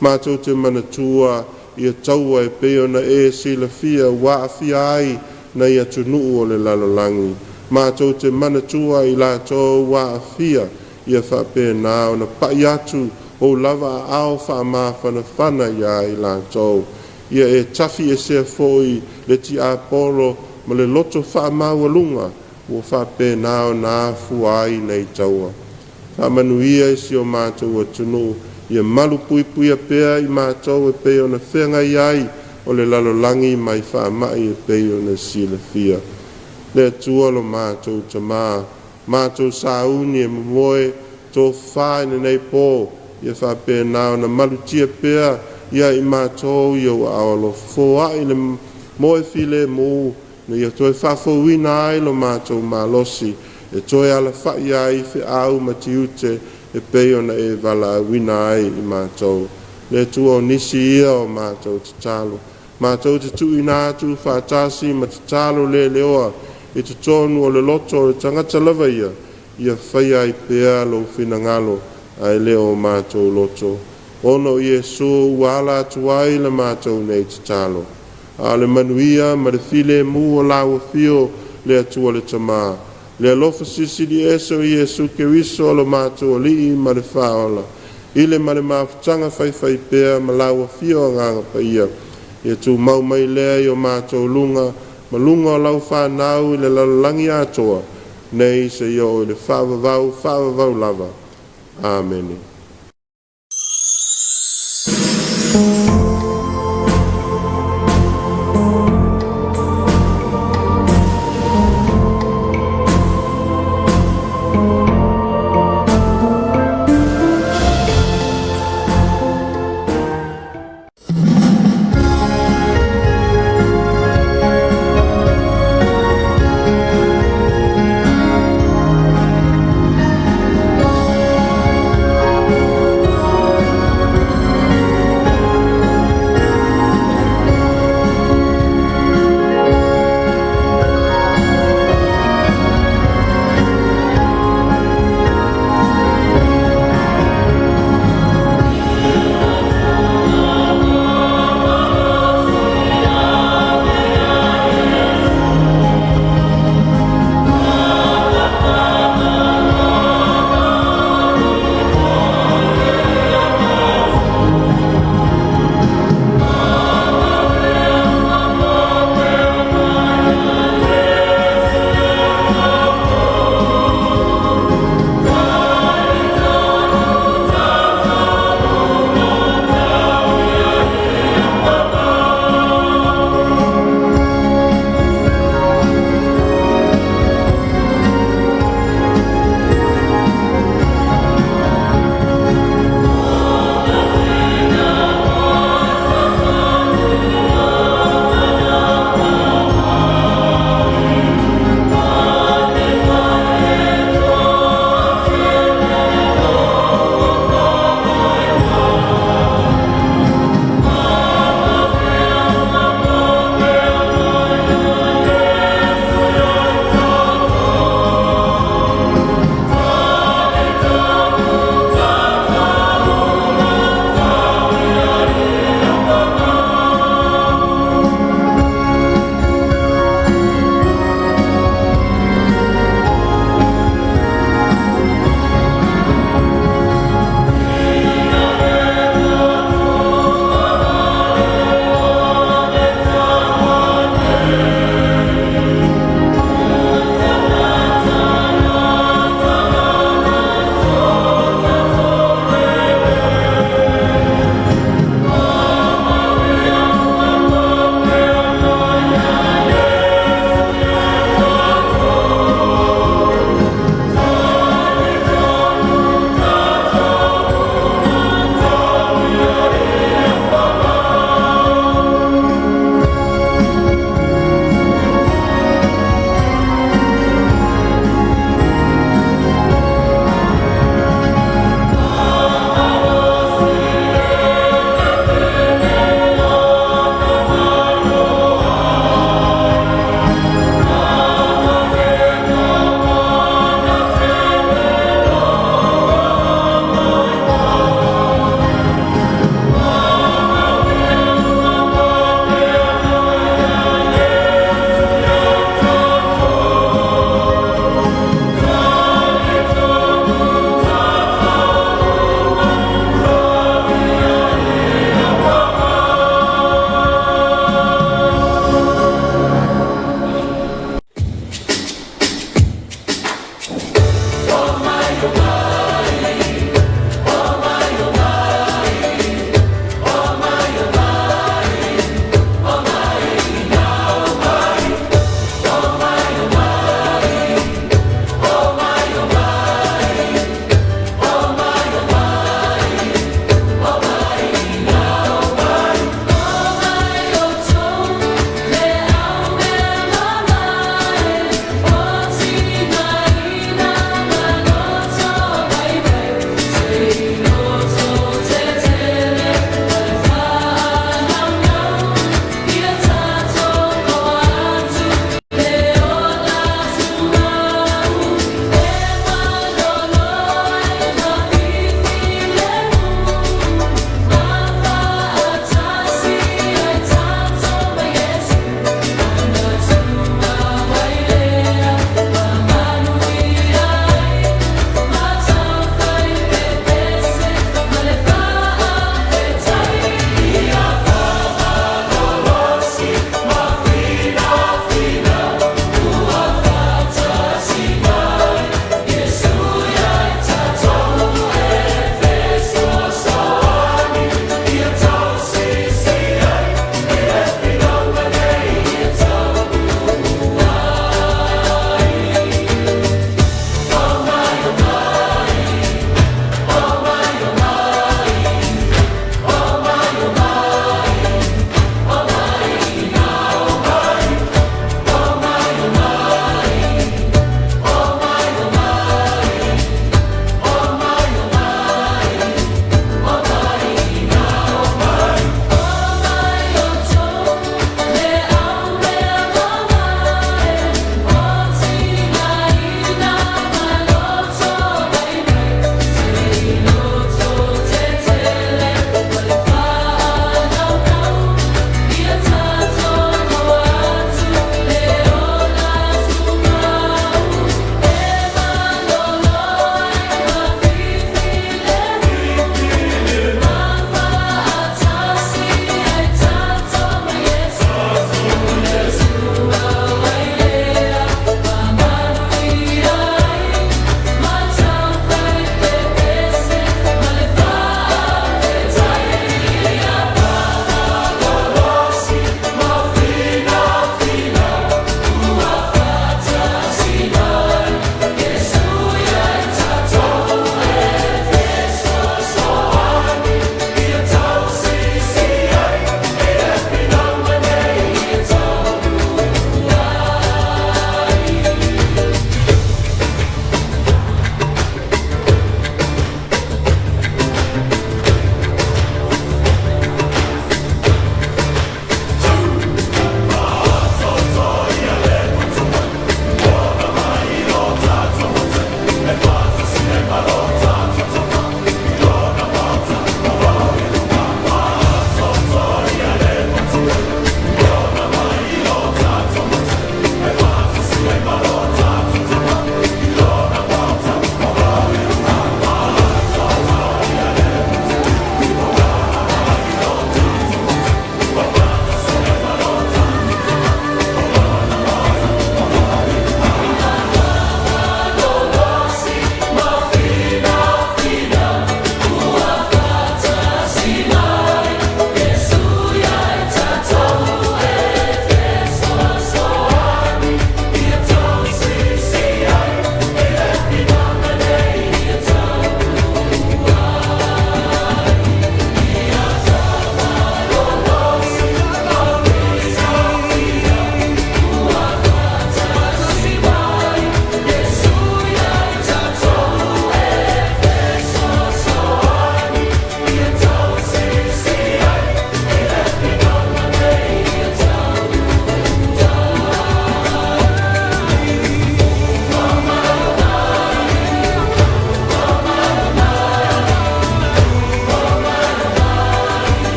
Matou te manatua ia taua e pei ona e silafia ua aafia ai nai atunuu o le lalolagi. Matou te manatua i latou ua aafia, ia faapena ona pai atu ou lava aao faamafanafana iā i latou. Ia e tafiesea foi le tiapolo ma le loto faamaualuga ua faapena ona afua ai nei taua. Faamanuia i si o matou atunuu, ia malupuipuia pea i matou e pei ona feagai ai o le lalolagi mai faamai e pei ona silafia. Le Atua lo matou Tama, matou sauni e momoe tofafa i lenei pō, ia faapena ona malutia pea ia i matou i ou aao alofa. Foai le moe filemu ina ia toe faafouina ai lo matou malosi e toe alafai ai i feau ma tiute e pei ona e valaauina ai i matou. Le Atua, o nisi ia o matou tatalo, matou te tuuina atu faatasi ma tatalo leleoa i totonu o le loto o le tagata lava ia, ia faia ai pea lou finagalo ae le o matou loto. Ona o Iesu ua ala atu ai la matou nei tatalo. A o le manuia ma le filemu o lau afio le Atua le Tama, le alofa silisili ese o Iesu Keriso o lo matou Alii ma le Faaola, i le ma le mafutaga faifaipea ma lau afio Agaga Paia, ia tumau mai lea i o matou luga ma luga o lau fanau i le lalolagi atoa, nei seia oo i le faavavau faavavau lava. Amene.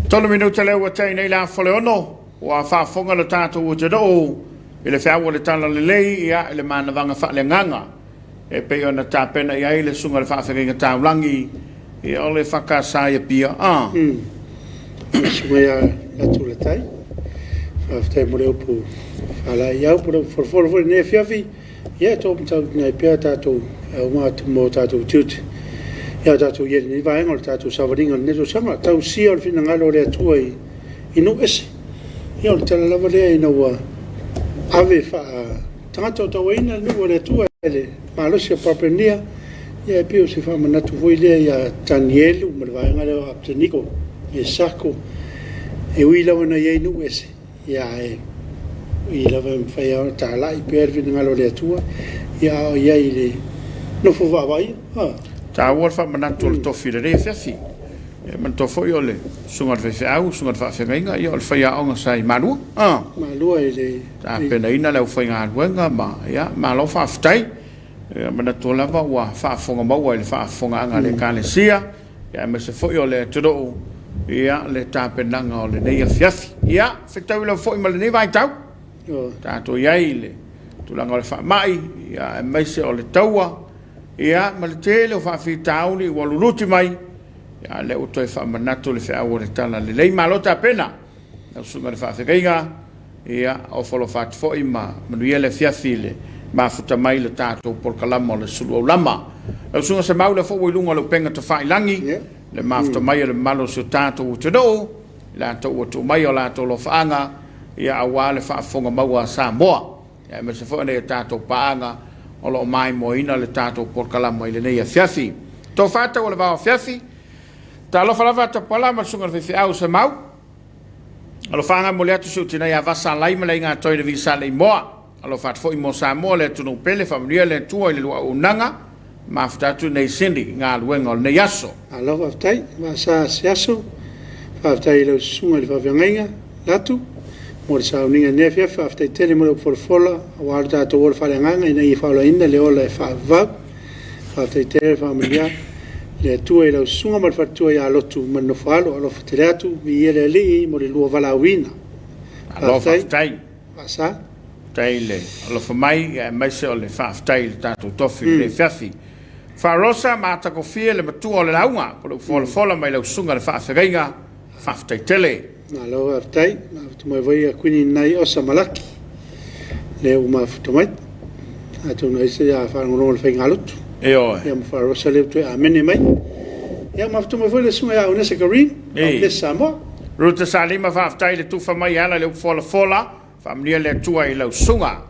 Tolu minute lea ua tea nei le afa o le ono, ua faafofoga le tatou atunuu i le feau o le Talalelei, ia, i le manavaga faaleagaga e pei ona tapena i ai le Susuga i le Faafeagaiga Taulagi, ia, o le EFKS i Apia. A.
Le Susuga ia Latu Latai, faafetai mo le upu faalaeiau po o le upu folafola foi i lenei afiafi. Ia, e taumatauina ai pea tatou feauga mo tatou tiute ia tatou i ai i lenei vaega o le tatou savaliga i lenei tausaga. Tausia o le finagalo o le Atua i nuu ese. Ia, o le tala lava lea ina ua ave faa-tagata o tauaina le nuu o le Atua e le malosi o Papelonia, ia e pei o se faamanatu foi lea ia Tanielu ma le vaega lea o Apeteniko, Mesako, e ui lava ina i ai nuu ese, Ia, ae ui lava e mafai lava ona talai pea le finagalo o le Atua, ia a o i ai i le nofo vaavaaia.
A. Taua le faamanatu o le tofi i lenei afiafi. E manatua foi o le susuga i le faifeau, susuga i le faafeagaiga, ia o le faiaoga sa i Malua.
A. Malua i le.
Tapenaina le aufaigaluega ma, ia, malo faafetai. E manatua lava ua faafofoga maua i le faafofogaaga a le Ekalesia. aemaise foi o le atunuu ia le tapenaga o lenei afiafi. Ia, fetaui lava foi ma lenei vaitau, tatou i ai i le tulaga o le faamai, ia, aemaise o le taua, ia, ma le tele o faafitauli ua luluti mai, ia, lea ua toe faamanatu le feau o le Talalelei. Malo tapena, lau susuga i le faafeagaiga. Ia, ofo alofa atu foi ma manuia le afiafi i le mafuta mai le tatou polokalama o le Sulu Aulama. Lau Susuga Semau, lea foi ua i luga o le upega tafailagi, le mafuta mai o le mamalu o si o tatou atunuu, i latou ua tuu mai o latou alofaaga, ia aua le faafofoga maua a Samoa, ia aemaise foi o nai a tatou paaga o lo o maimoaina le tatou polokalama i lenei afiafi. Tofa tau o le vao afiafi, talofa lava Tapuala ma le Susuga i le Faifeau Semau, Alofaga momoli atu si ou tina ia Vasa Lai ma le aiga Toi le Visa Leimoa. Alofa atu foi mo Samoa le atunuu pele, faamanuia le Atua i le lua auaunaga. Mafuta atu nei Cindy i galuega o lenei aso.
Malo faafetai Vasa se aso. Faafetai i lau susuga i le faafeagaiga Latu mo le sauniga i lenei afiafi. Faafetai tele mo le upu folafola aua lo tatou ola faaleagaga ina ia faaolaina le ola e faavavau. Faafetai tele faamanuia le Atua i lau susuga ma le faletua ia Lotu ma le nofo alo. Alofa tele atu, viia le Alii mo le lua valaauina.
Malo faafetai.
Faasa.
Faafetai i le alofa mai aemaise o le faafetai i le tatou tofi i lenei afiafi. Faarosa ma atagofie le matua o le lauga po o le ufolafola mai lau susuga i le faafeagaiga. Faafetai tele.
Malo faafetai. Mafuta mai foi ia Kuini Nai Osa Malaki, lea ua mafuta mai. Atonu ai se a faalogologo i le faigalotu.
Ioe.
Ia ma Faarosa lea ua toe amene mai. Ia mafuta mai foi le susuga ia Aunese Green, Aunese Samoa.
Ruta Salima, faafetai i le tufa mai e ala i le upu folafola. Faamanuia le Atua i lau susuga.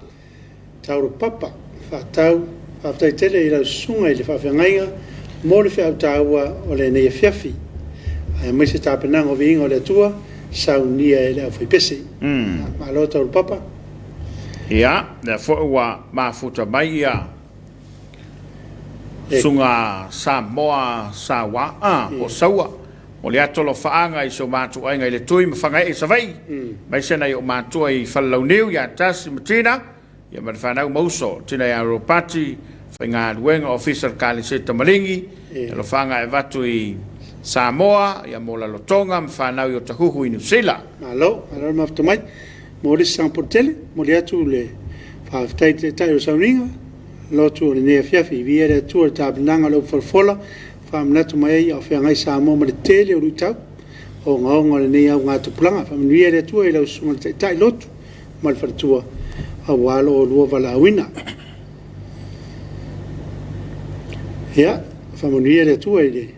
Tauro Papa, Faatau, faafetai tele i lau susuga i le faafeagaiga mo le feau taua o lenei afiafi, aemaise tapenaga o viiga o le Atua, saunia e le aufaipese. Malo Tauro Papa.
Ia, lea foi ua mafuta mai ia Susuga Samoa Saua, a, po o Saua, mo le atu alofaaga i si o matou aiga i Letui ma Fagaee i Savaii, aemaise nai ou matua i Falelauniu ia Tasi ma Tina, ia ma le fanau ma uso, Tina ia Ropati, faigaluega Ofisa o le Kalesia i Tamaligi, alofaaga e avatu i Samoa, ia mo Lalotoga ma fanau i Otahuhu i Niu Sila.
Malo, malo le mafuta mai. Mo le isi sampole tele, momoli atu le faafetai i le Taitai o le Sauniga, lotu o lenei afiafi. Viia le Atua i le tapenaga o le upu folafola, faamanatu mai ai a o feagai Samoa ma le tele o luitau ogaoga o lenei augatupulaga. Faamanuia le Atua i lau susuga i le Taitai lotu ma le faletua aua lo oulua valaauina. Ia, faamanuia le Atua i le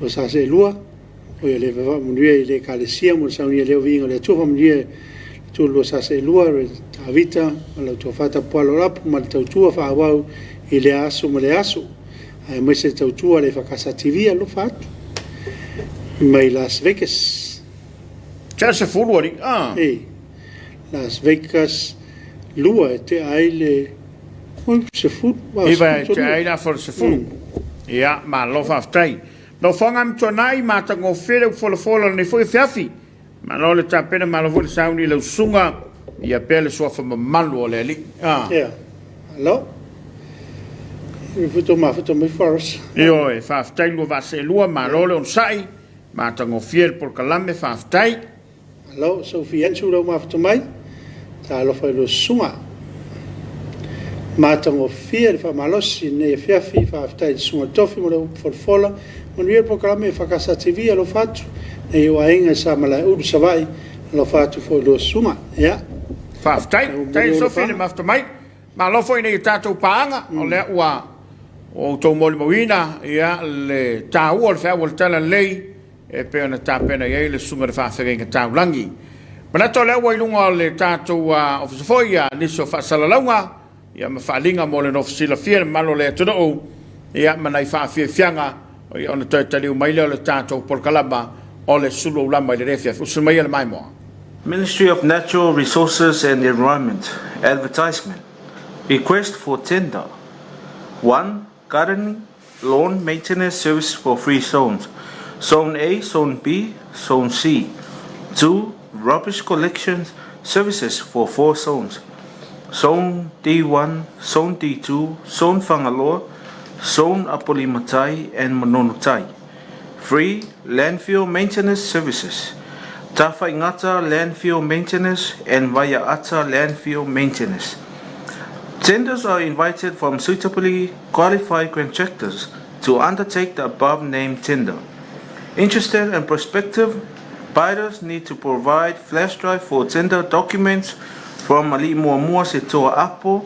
lua sa seelua. O ia le faamanuia i le Ekalesia mo le saunia lea o viiga o le Atua. Faamanuia le Atua i le lua sa seelua, Rev. Tavita ma lau tofa Tapuala o Lapu ma le tautua faaauau i lea aso ma lea aso, aemaise le tautua a le EFKS TV. Alofa atu mai Las Vegas.
Tea 10 alii. Ah.
Ei, Las Vegas lua e tea ai le oi, 10,
Iva e tea ai le afa o le 10. Ia, malo faafetai. Nofoaga Mtuanai, matagofie le upufolafola o lenei foi afiafi. Malo le tapena, malo foi le sauni i lau susuga, ia pea le suafa mamalu o le Alii.
Ah. Ia, malo. E futo mafuta mai Forest.
Ioe, faafetai lua vaa seelua, malo le onosai. Matagofie le polokalame, faafetai.
Malo Sophie Ansu lau mafuta mai, talofa i lua susuga. Matagofie le faamalosi i lenei afiafi, faafetai i le susuga i le Tofi mo le upu folafola. Manuia le polokalame EFKS TV, alofa atu i nai ou aiga i Samalaeulu Savaii, alofa atu foi i lua susuga. Ia,
Faafetai,
lau
faafetai
momoli
Sophie le
alofaga.
mafuta mai. Malo foi nei i tatou paaga, o lea ua outou molimauina ia le taua o le feau o le Talalelei e pei ona tapena i ai le Susuga i le Faafeagaiga Taulagi. Manatu o lea ua i luga o le tatou ofisa foi ia nisi o faasalalauga ia ma faaaliga mo le nofo silafia le mamalu o le atunuu ia ma nai faafiafiaga ia ona toe taliu mai lea o le tatou polokalama o le sulu aulama i lenei afiafi. Usu mai le maimoa.
Ministry of Natural Resources and Environment Advertisement Request for tender 1. Gardening Lawn Maintenance Service for three zones Zone A, Zone B, Zone C 2. Rubbish Collection Services for four zones Zone D1, Zone D2, Zone Fangaloa, Zone Apolimatai, and Manonotai. 3. Landfill Maintenance Services Tawhaingata Landfill Maintenance and Vaiaata Landfill Maintenance. Tenders are invited from suitably qualified contractors to undertake the above named tender. Interested and prospective bidders need to provide flash drive for tender documents from Ali'i Muamua Setoa Apo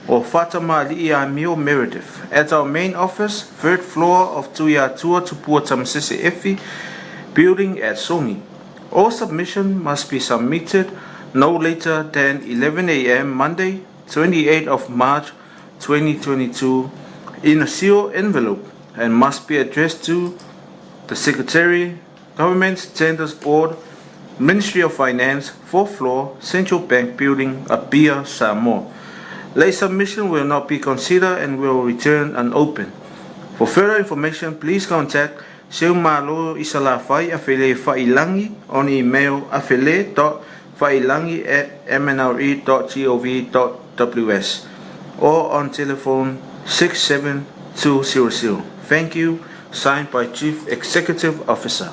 or Fatama Ali'i Amio Meredith at our main office, third floor of Tuiatua Tupua Tamasese Efi building at Songi. All submission must be submitted no later than 11 a.m. Monday, 28 of March 2022 in a sealed envelope and must be addressed to the Secretary, Government Tenders Board, Ministry of Finance, fourth floor, Central Bank Building, Apia, Samoa. Late submission will not be considered and will return unopened. For further information, please contact Seumalo Isalafai Afele Failangi on email afele.failangi at mnre.gov.ws or on telephone 67200. Thank you. Signed by Chief Executive Officer.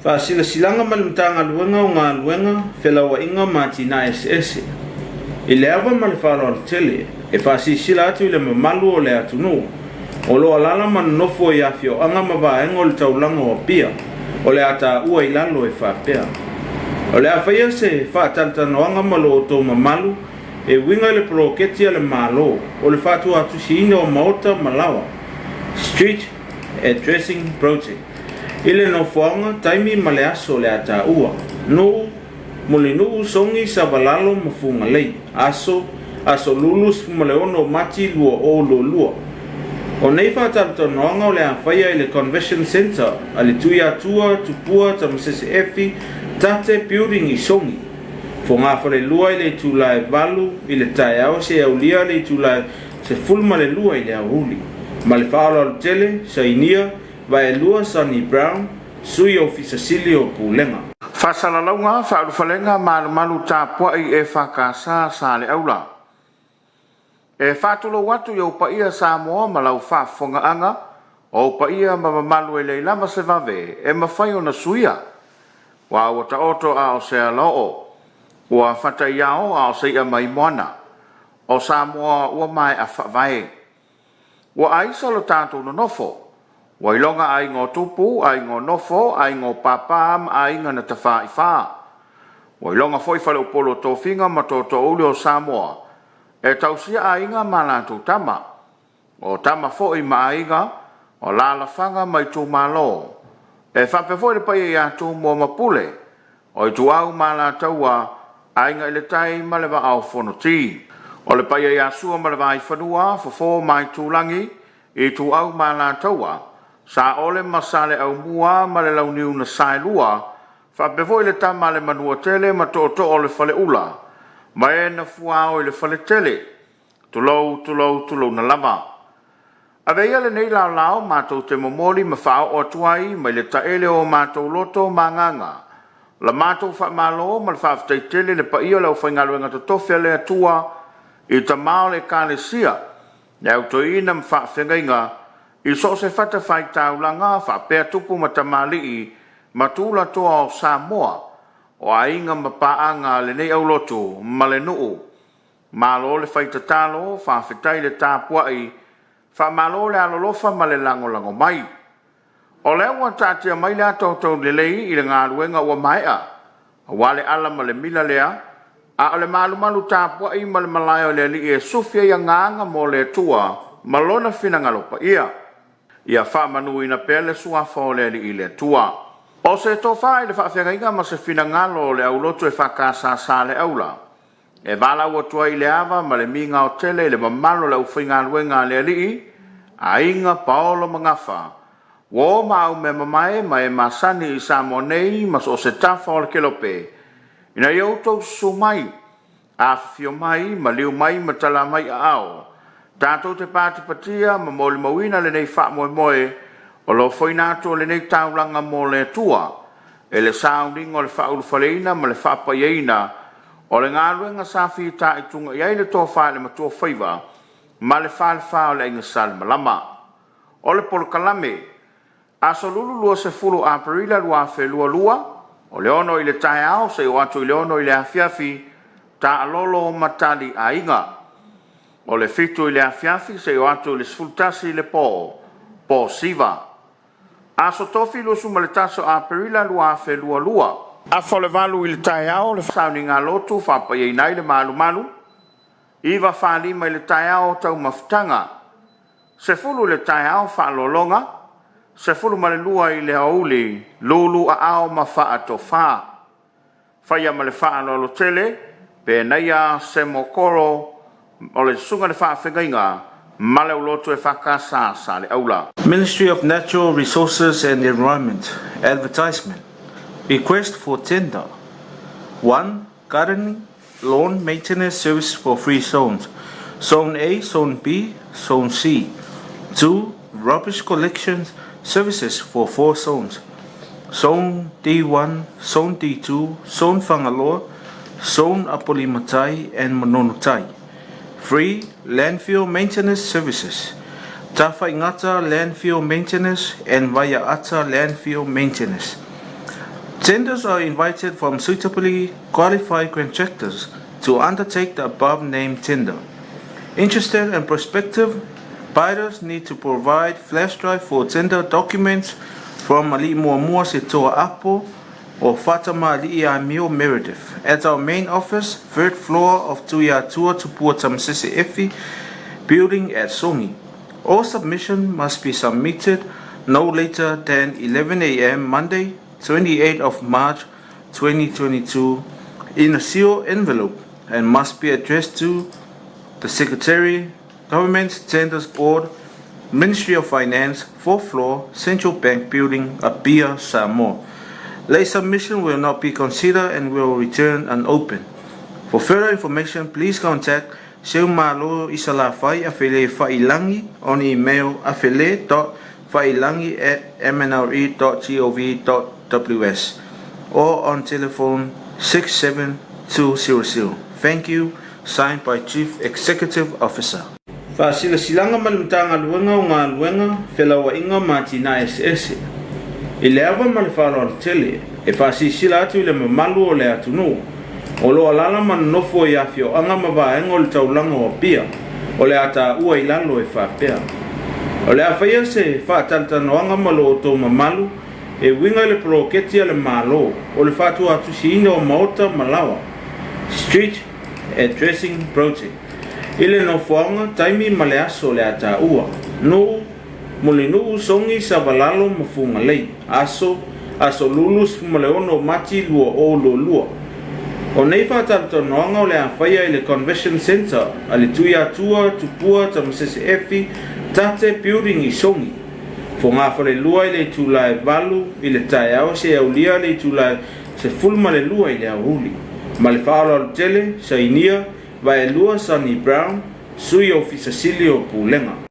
Faasilasilaga ma le Matagaluega o Galuega, Felauaiga ma Atinae Eseese. I le ava ma le faaaloalo tele, e faasilasila atu i le mamalu o le atunuu o lo o alaala ma nonofo i afioaga ma vaega o le taulaga o Apia, o le a taua i lalo e faapea, O le a faia se faatalatalanoaga ma lo outou mamalu e uiga i le poloketi a le Malo o le faatuatusiina o maota ma laoa, street addressing project, i le nofoaga, taimi ma le aso o le a taua. Nuu, Mulinuu, Sogi, Savalalo ma Fugalei. Aso, Aso Lulu 16 o Mati 2022. O nei faatalatalanoaga o le a faia i le Convetion Centre a le Tuiatua, Tupua, Tamasese Efi, Tate Building i Sogi. Fogafalelua i le itula e 8 i le taeao seia aulia le itula e 12 i le aoauli. Ma le faaaloalo tele, sainia, Vaelua Sonny Brown, Sui Ofisa Sili o Pulega.
Faasalalauga, Faaulufalega Malumalu Tapuai EFKS Saleaula. E faatulou atu i ou paia Samoa ma lau faafofogaaga, o ou paia ma mamalu e leai lava se vave e mafai ona suia. Aua ua taoto a o se alaoo, ua fata i ao a o se i'a mai moana. O Samoa ua maea faavae. Ua aisa lo tatou nonofo. Ua iloga aiga o tupu, aiga o nofo, aiga o pāpā ma aiga na tafaifa. Ua iloga foi faleupolu o tofiga ma tootoouli o Samoa e tausia aiga ma latou tama. O tama foi ma aiga, o alaalafaga ma itumalo. E faapea foi le paia ia Tumua ma Pule, o Ituau ma Alataua, Aiga i le Tai ma le Vaa o Fonoti. O le paia ia Sua ma le Vaifanua, Fofo ma Aitulagi, Ituau ma Alataua, Saole ma Saleaaumua ma le Launiu na Saelua, faapea foi le tama a le Manuatele ma Tootoo o le Faleula, ma e na fuao i le faletele. Tulou, tulou, tulouna lava. Avea ia lenei laolao matou te momoli ma faaoo atu ai mai le taele o o matou loto ma agaga la matou faamalo ma le faafetai tele i le paia o le aufaigaluega totofi a le Atua i tama o le Ekalesia, le Au Toeaina ma Faafeagaiga i so o se fatafaitaulaga faapea tupu ma tamalii. ma tulatoa o Samoa, o aiga ma paaga a lenei aulotu ma le nuu. Malo le fai tatalo, faafetai le tapuai, faamalo le alolofa ma le lagolago mai. O lea ua taatia mai le ata o taulelei i le galuega ua maea, aua le ala ma le mila lea, a o le malumalu tapuai ma le malae o le alii e sufi ai agaga mo le Atua ma lona finagalo paia. Ia faamanuina pea le suafa o le Alii le Atua. O se tofa i le faafeagaiga ma se finagalo o le aulotu EFKS a Saleaula, e valaau atu ai i le ava ma le migao tele i le mamalu o le aufaigaluega a le Alii, Aiga Paolo ma Gafa, uo ma aumeamamae ma e masani i Samoa nei ma so o se tafa o le kelope, ina ia outou susu mai, afifio mai, maliu mai ma tala mai aao, tatou te patipatia ma molimauina lenei faamoemoe o le ofoina atu o lenei taulaga mo le Atua e le sauniga o le faaulufaleina ma le faapaiaina o le galuega sa fitaituga i ai le tofa i le Matuafaiva ma le Falefa o le Aiga Salemalama. O le polokalame, Aso Lulu 20 Aperila 2022, o le 6 i le taeao seia oo atu i le 6 i le afiafi, taalolo ma tali aiga. O le 7 i le afiafi seia oo atu i le 11 i le po, po siva. Aso Tofi 21 o Aperila 2022, afa o le 8 i le taeao le sauniga lotu faapaiaina ai le malumalu, 9:45 i le taeao taumafataga, 10 i le taeao faaaloaloga, 12 i le aoauli lulu aao ma faatofa. Faia ma le faaaloalo tele Penaia Semo Koro o le Susuga i le Faafeagaiga ma le Aulotu EFKS Saleaula.
Ministry of Natural Resources and Environment Advertisement Request for tender 1. Gardening Lawn Maintenance Service for three zones Zone A, Zone B, Zone C 2. Rubbish Collection Services for four zones Zone D1, Zone D2, Zone Fangaloa, Zone Apolimatai, and Manonotai. 3. Landfill Maintenance Services Tafaigata Landfill Maintenance and Vaiaata Landfill Maintenance. Tenders are invited from suitably qualified contractors to undertake the above named tender. Interested and prospective bidders need to provide flash drive for tender documents from Ali'i Muamua Setoa Apo or Fatama Ali'i Amio Meredith at our main office, third floor of Tuiatua Tupua Tamasese Efi building at Songi. All submission must be submitted no later than 11 a.m. Monday, 28 of March 2022 in a sealed envelope and must be addressed to the Secretary, Government Tenders Board, Ministry of Finance, fourth floor, Central Bank Building, Apia, Samoa. Late submission will not be considered and will return unopened. For further information, please contact Seumalo Isalafai Afele Failangi on email afele.failangi at mnre.gov.ws or on telephone 67200. Thank you. Signed by Chief Executive Officer. Faasilasilaga ma le Matagaluega o Galuega, Felauaiga ma Atinae Eseese. I le ava ma le faaaloalo tele, e faasilasila atu i le mamalu o le atunuu o lo o alaala ma nonofo i afioaga ma vaega o le taulaga o Apia, o le a taua i lalo e faapea, O le a faia se faatalatalanoaga ma lo outou mamalu e uiga i le poloketi a le Malo o le faatuatusiina o maota ma laoa, street addressing project, i le nofoaga, taimi ma le aso o le a taua. Nuu, Mulinuu, Sogi, Savalalo ma Fugalei. Aso, Aso Lulu 16 o Mati 2022. O nei faatalatalanoaga o le a faia i le Convetion Centre a le Tuiatua, Tupua, Tamasese Efi, Tate Building i Sogi. Fogafalelua i le itula e 8 i le taeao seia aulia le itula e 12 i le aoauli. Ma le faaaloalo tele, sainia, Vaelua Sonny Brown, Sui Ofisa Sili o Pulega.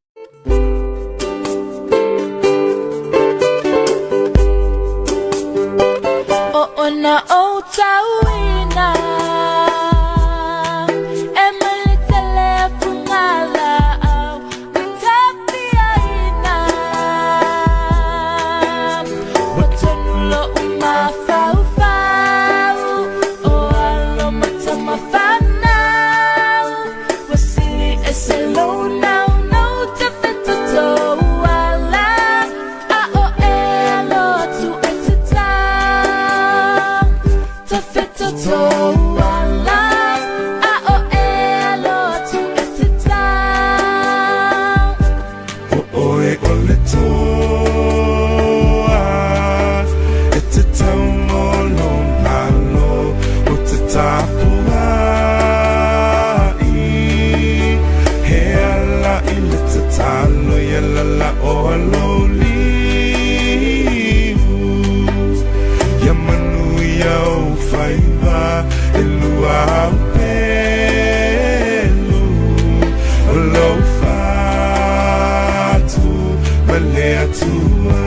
i le tatalo ia lala o lou liu. Ia manuia ou faiva e lua au pelu o lou fatu ma le Atua.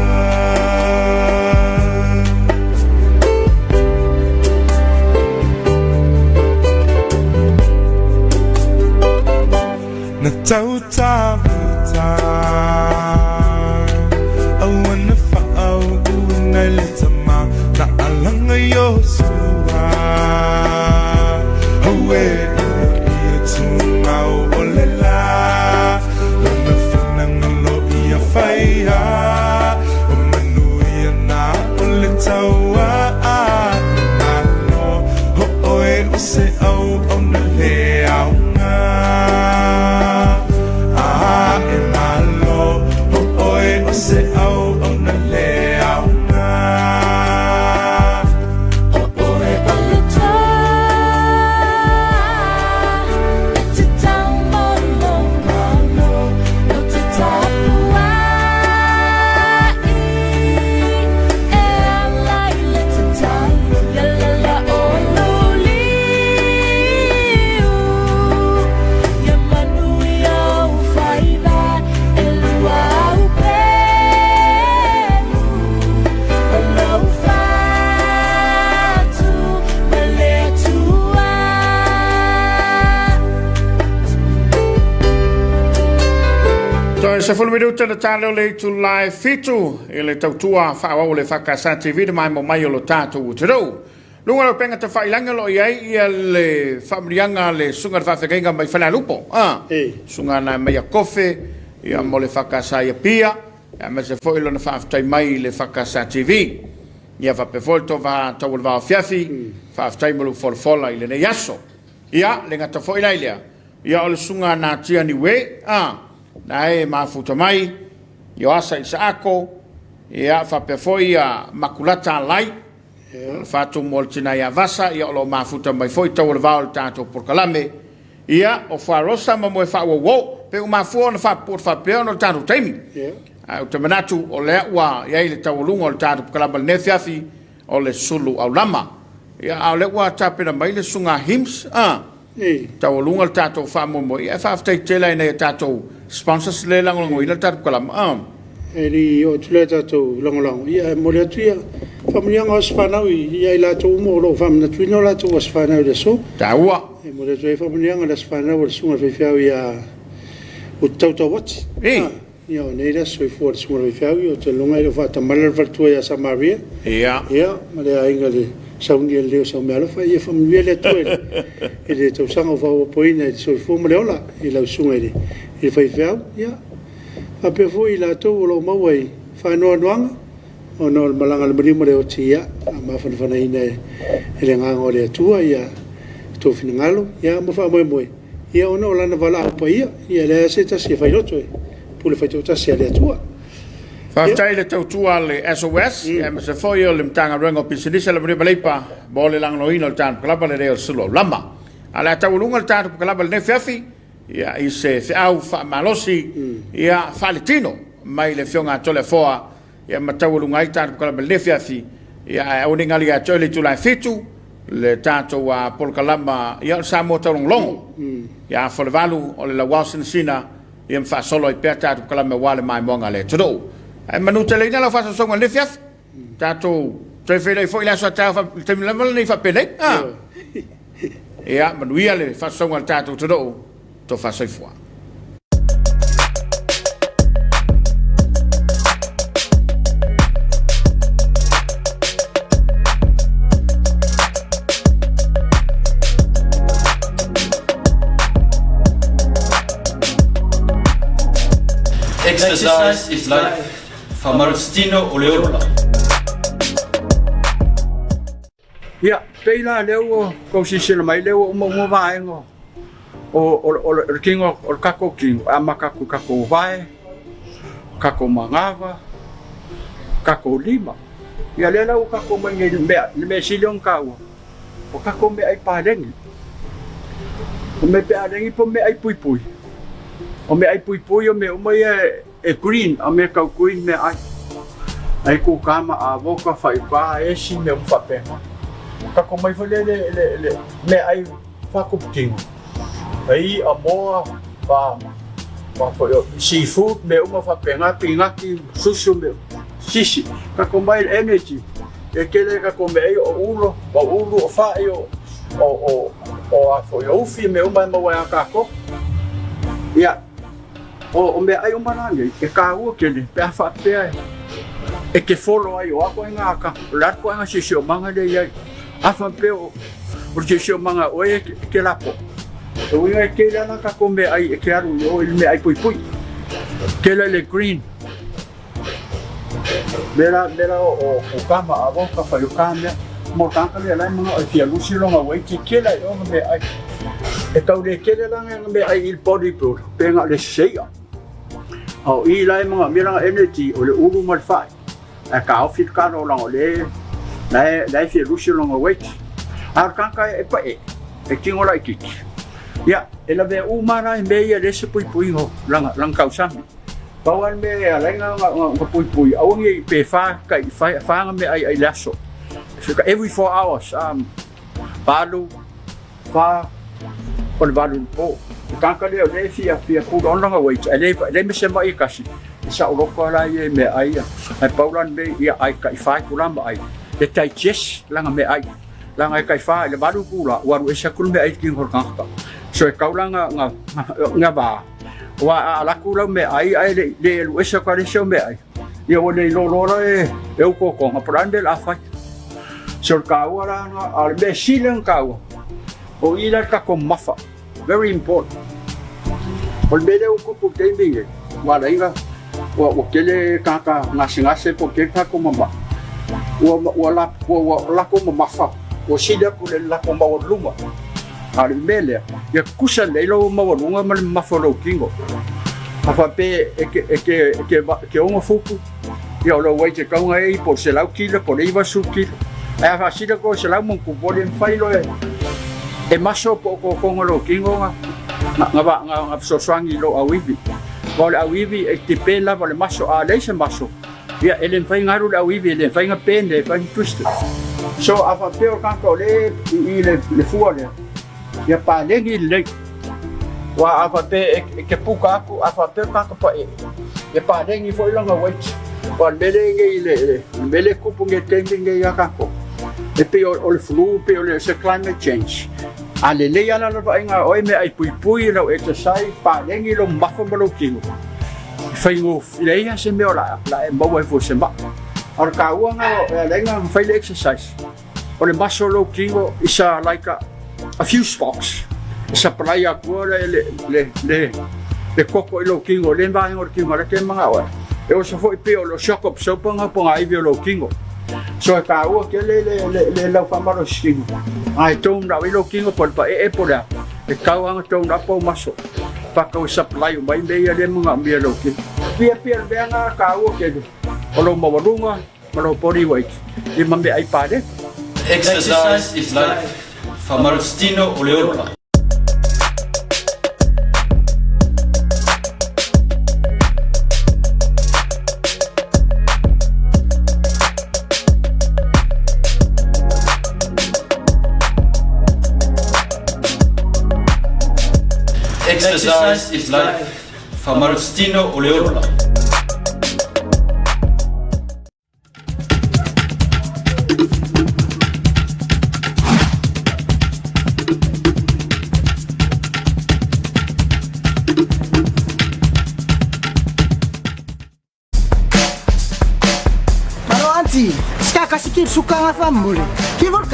Na tautauta aua na faauuina i le tama na alaga Iosua. Aue ina ia tumau o le la lona finagalo ia faia o manuia na o le taua a Malo ho oe o se auauna le aoga. A e Malo ho oe o se auauna le aoga.
O oe o le toa e te tau mo lou malo, no te tapuai e ala i le tatalo, ia lala o lou liu, ia manuia ou faiva e lua au pelu o lou fatu ma le Atua.
Toe 10 minuta na tale o le itula e 7 i le tautua faaauau o le EFKS TV le maemo mai o lo tatou atunuu. Luga o le upega tafailagi o lo o i ai ia le faamanuiaga a le Susuga i le Faafeagaiga mai Falealupo, Susuga na mai a Kofe ia mo le EFKS i Apia, aemaise foi lona faafetai mai i le EFKS TV. Ia faapea foi le tofa tau o le vao afiafi, faafetai mo lou folafola i lenei aso. Ia, le gata foi la i lea, ia o le Susuga Natia Niue, na e mafuta mai, Ioasa Isaako, ia faapea foi ia Makulata Alai, o le faatumu o le tina ia Vasa, ia o lo o mafuta mai foi tau o le vao o le tatou polokalame, ia o Fuarosa ma Moefaauouo, pe ua mafua ona faapupu'u faapea ona o le tatou taimi. Ae ou te manatu o lea ua i ai le taualuga o le tatou polokalame i lenei afiafi o le sulu aulama. Ia a o lea ua tapena mai le susuga Hims, taualuga le tatou faamoemoe. Ia e faafetai tele i nai a tatou sponsors lea e lagolagoina le tatou polokalame.
E le i oo atu lea i tatou lagolago, ia e momoli atu ia faamanuiaga o aso fanau ia i latou uma o lo o faamanatuina o latou aso fanau i le aso.
Taua.
E momoli atu ai faamanuiaga i le aso fanau o le susuga i le faifeau ia Ututau Tauati. Ia o nei le aso soifua o le susuga i le faifeau, ia ou te lagona e le o faatamala le faletua ia Samaria. Ia ma le aiga i le saunia lelei o Saumeaalofa, ia faamanuia le Atua i le tausaga ua faaopoopoina i le soifua ma le ola i lau susuga i le faifeau. Ia faapea foi i latou o lo o maua i faanoanoaga ona o le malaga a le maliu ma le oti, ia mafanafanaina e le agaga o le Atua ia outou finagalo ia ma faamoemoe ia ona o lana valaau paia, ia e leai lava se tasi e failoto e pule faitoatasi a le Atua.
Faafetai i le tautua a le SOS aemaise foi o le Matagaluega o Pisinisi, Alamanuia ma Leipa mo le lagolagoina o le tatou polokalame lenei o le Sulu Aulama. A o le a taualuga le tatou polokalame i lenei afiafi ia, i se feau faamalosi ia, faaletino mai le Afioga a Toleafoa ia, ma taualuga ai le tatou polokalame i lenei afiafi. Ia, ae aua ne i galo ia te oe le itula e 7 le tatou polokalama ia, o le Samoa Taulogologo. Ia afa o le 8 o le lauao sinasina ia ma faasolo ai pea tatou polokalame aua le maimoaga a le atunuu. Ae manuteleina lau faasausauga i lenei afiafi. Tatou toe feiloai foi i le aso a taeao i le taimi lava lenei faapenei. Ia manuia le faasosauga a le tatou atunuu. Tofa soifua.
Exercise is life. Faamalositino o le ola.
Ia, pei la lea ua tou silasila mai lea ua uma uma vaega o o o le tino o le tatou tino e amata atu i tatou vae, tatou manava, tatou lima. Ia lea la ua tatou omai nei i le mea le mea sili ona taua, o tatou meaai paleni. O meaai paleni po o meaai puipui. O meaai puipui o mea uma ia e green, a mea tau green meaai. Ai kukama, avoka, faiuka, esi, mea uma faapena. Tatou mai foi lea le, le, le meaai faatupu tino. Ai i'a, moa, pa, pa foi o seafood, mea uma faapena, pinati, susu, mea, sisi. Tatou mai le energy. E tele tatou meaai o ulo, o ulu, o fai, o o, o, o a foi, o ufi, mea uma e maua ai a tatou. Ia, o, o meaai uma la nei, e kāua tele, pe a faapea e, e te follow ai o a koe ngā ka, o le a koe ngā siosiomaga lea i ai. A faapea o, o le siosiomaga o oe e te, e te lako. E uiga e tele ana tatou meaai e te alu i o i le meaai puipui. Tele le green. Mea la, mea la o, o kama a o ka whai o ka mea. Mo tāka lea lai mga o fia lusi longa wei te kela i o mea ai. E tau le kele langa nga mea ai i le bodybuilder, pe nga le seia. O i lai mga mea langa energy o le ulu ma le whai. A ka ofi le kalo langa o le, lai, lai fia lusi longa weight. A o le kāka e pa e, e tingo lai titi. Ia, e lawe uma lai mea ia le se pui pui ho, langa, langa kausami. Pau lava le mea e ala ai ona puipui, aua ne i pe whā kai, whā ngā mea ai ai le aso. Every 4 hours, valu, whā, o le valu i le pō. Le tagata lea o lea e fia, fia put on lana weight, ae le, leai ma se maʻi e tasi, e saoloko lava la ia i meaai ia. Ae pau la le mea ia ai tai whā itula ma ai, e digest lana meaai. Leaga e tai whā i le valu itula, ua alu ese atu le meaai i le tino o le tagata. So e tau la na vā. Aua a alu atu lau meaai ae le i alu ese atu lava le isi au meaai, ia ua le iloa loa la e ou totoga po o le a le mea o le a fai. So o le taua la lena, a o le mea sili ona taua, o i la le tatou mamafa, very important. O le mea lea ua tupu i le taimi lenei, ua ala ai ona ua tele tagata gasegase po o tele tagata ua mamai, ua latou mamafa, ua sili atu i le latou maualuluga. A o le mea lea, ia tutusa lelei lou maualuga ma le mamafa o lou tino. A faapea e te, e te, e te, e te 6 futu, ia o lou weight e tatau ona e ai po o le 100 kilo po o le 90 kilo. Ae a faasili atu o le 100+, e le mafai loa e, e maso po o totoga o lou tino na, na, na, na, na fesoasoani i lou auivi. Aua o le auivi e depend lava i le maso. A leai se maso, Ia, e le mafai ona alu le auivi, e le mafai ona bend, e le mafai ona twist. So, a faapea o le tagata o lea e i i le fua lea, ia paleni lelei. Aua a faapea e te puka atu, a faapea o le tagata paee, ia paleni foi lona weight. Aua o le mea lea e i ai le mea lea e tupu nei i le taimi lenei ia tatou, e pei o le flu, e pei o se climate change. A lelei lava la le vaaiga a oe, meaai puipui lau exercise, paleni lou mamafa ma lou tino, e faigofie, leai lava se mea o le a e maua ai foi i se maa. A o le taua lena e ala ai ona fai le exercise, o le muscle o lou tino is a like a fuse box, e supply atua le koko i lou tino, le vaega o le tino la e te manao ai. E oso foi pei o le shock absorber lena pogaivi o lou tino. So e taua tele le lau faamalosi tino. A e tone up ai lou tino po o le paee po o le a, e tau lava ona tone up ou muscle. Pakau e supply uma ai mea ia lea e manaomia e lou tino. Pia pia le mea na taua tele o lou maualuga ma lou body weight ia ma meaai paleni.
Exercise is life, faamalositino o le ola. Exercise is life, faamalositino o le ola.
Maro anti, ska kasi kir suka nga famule.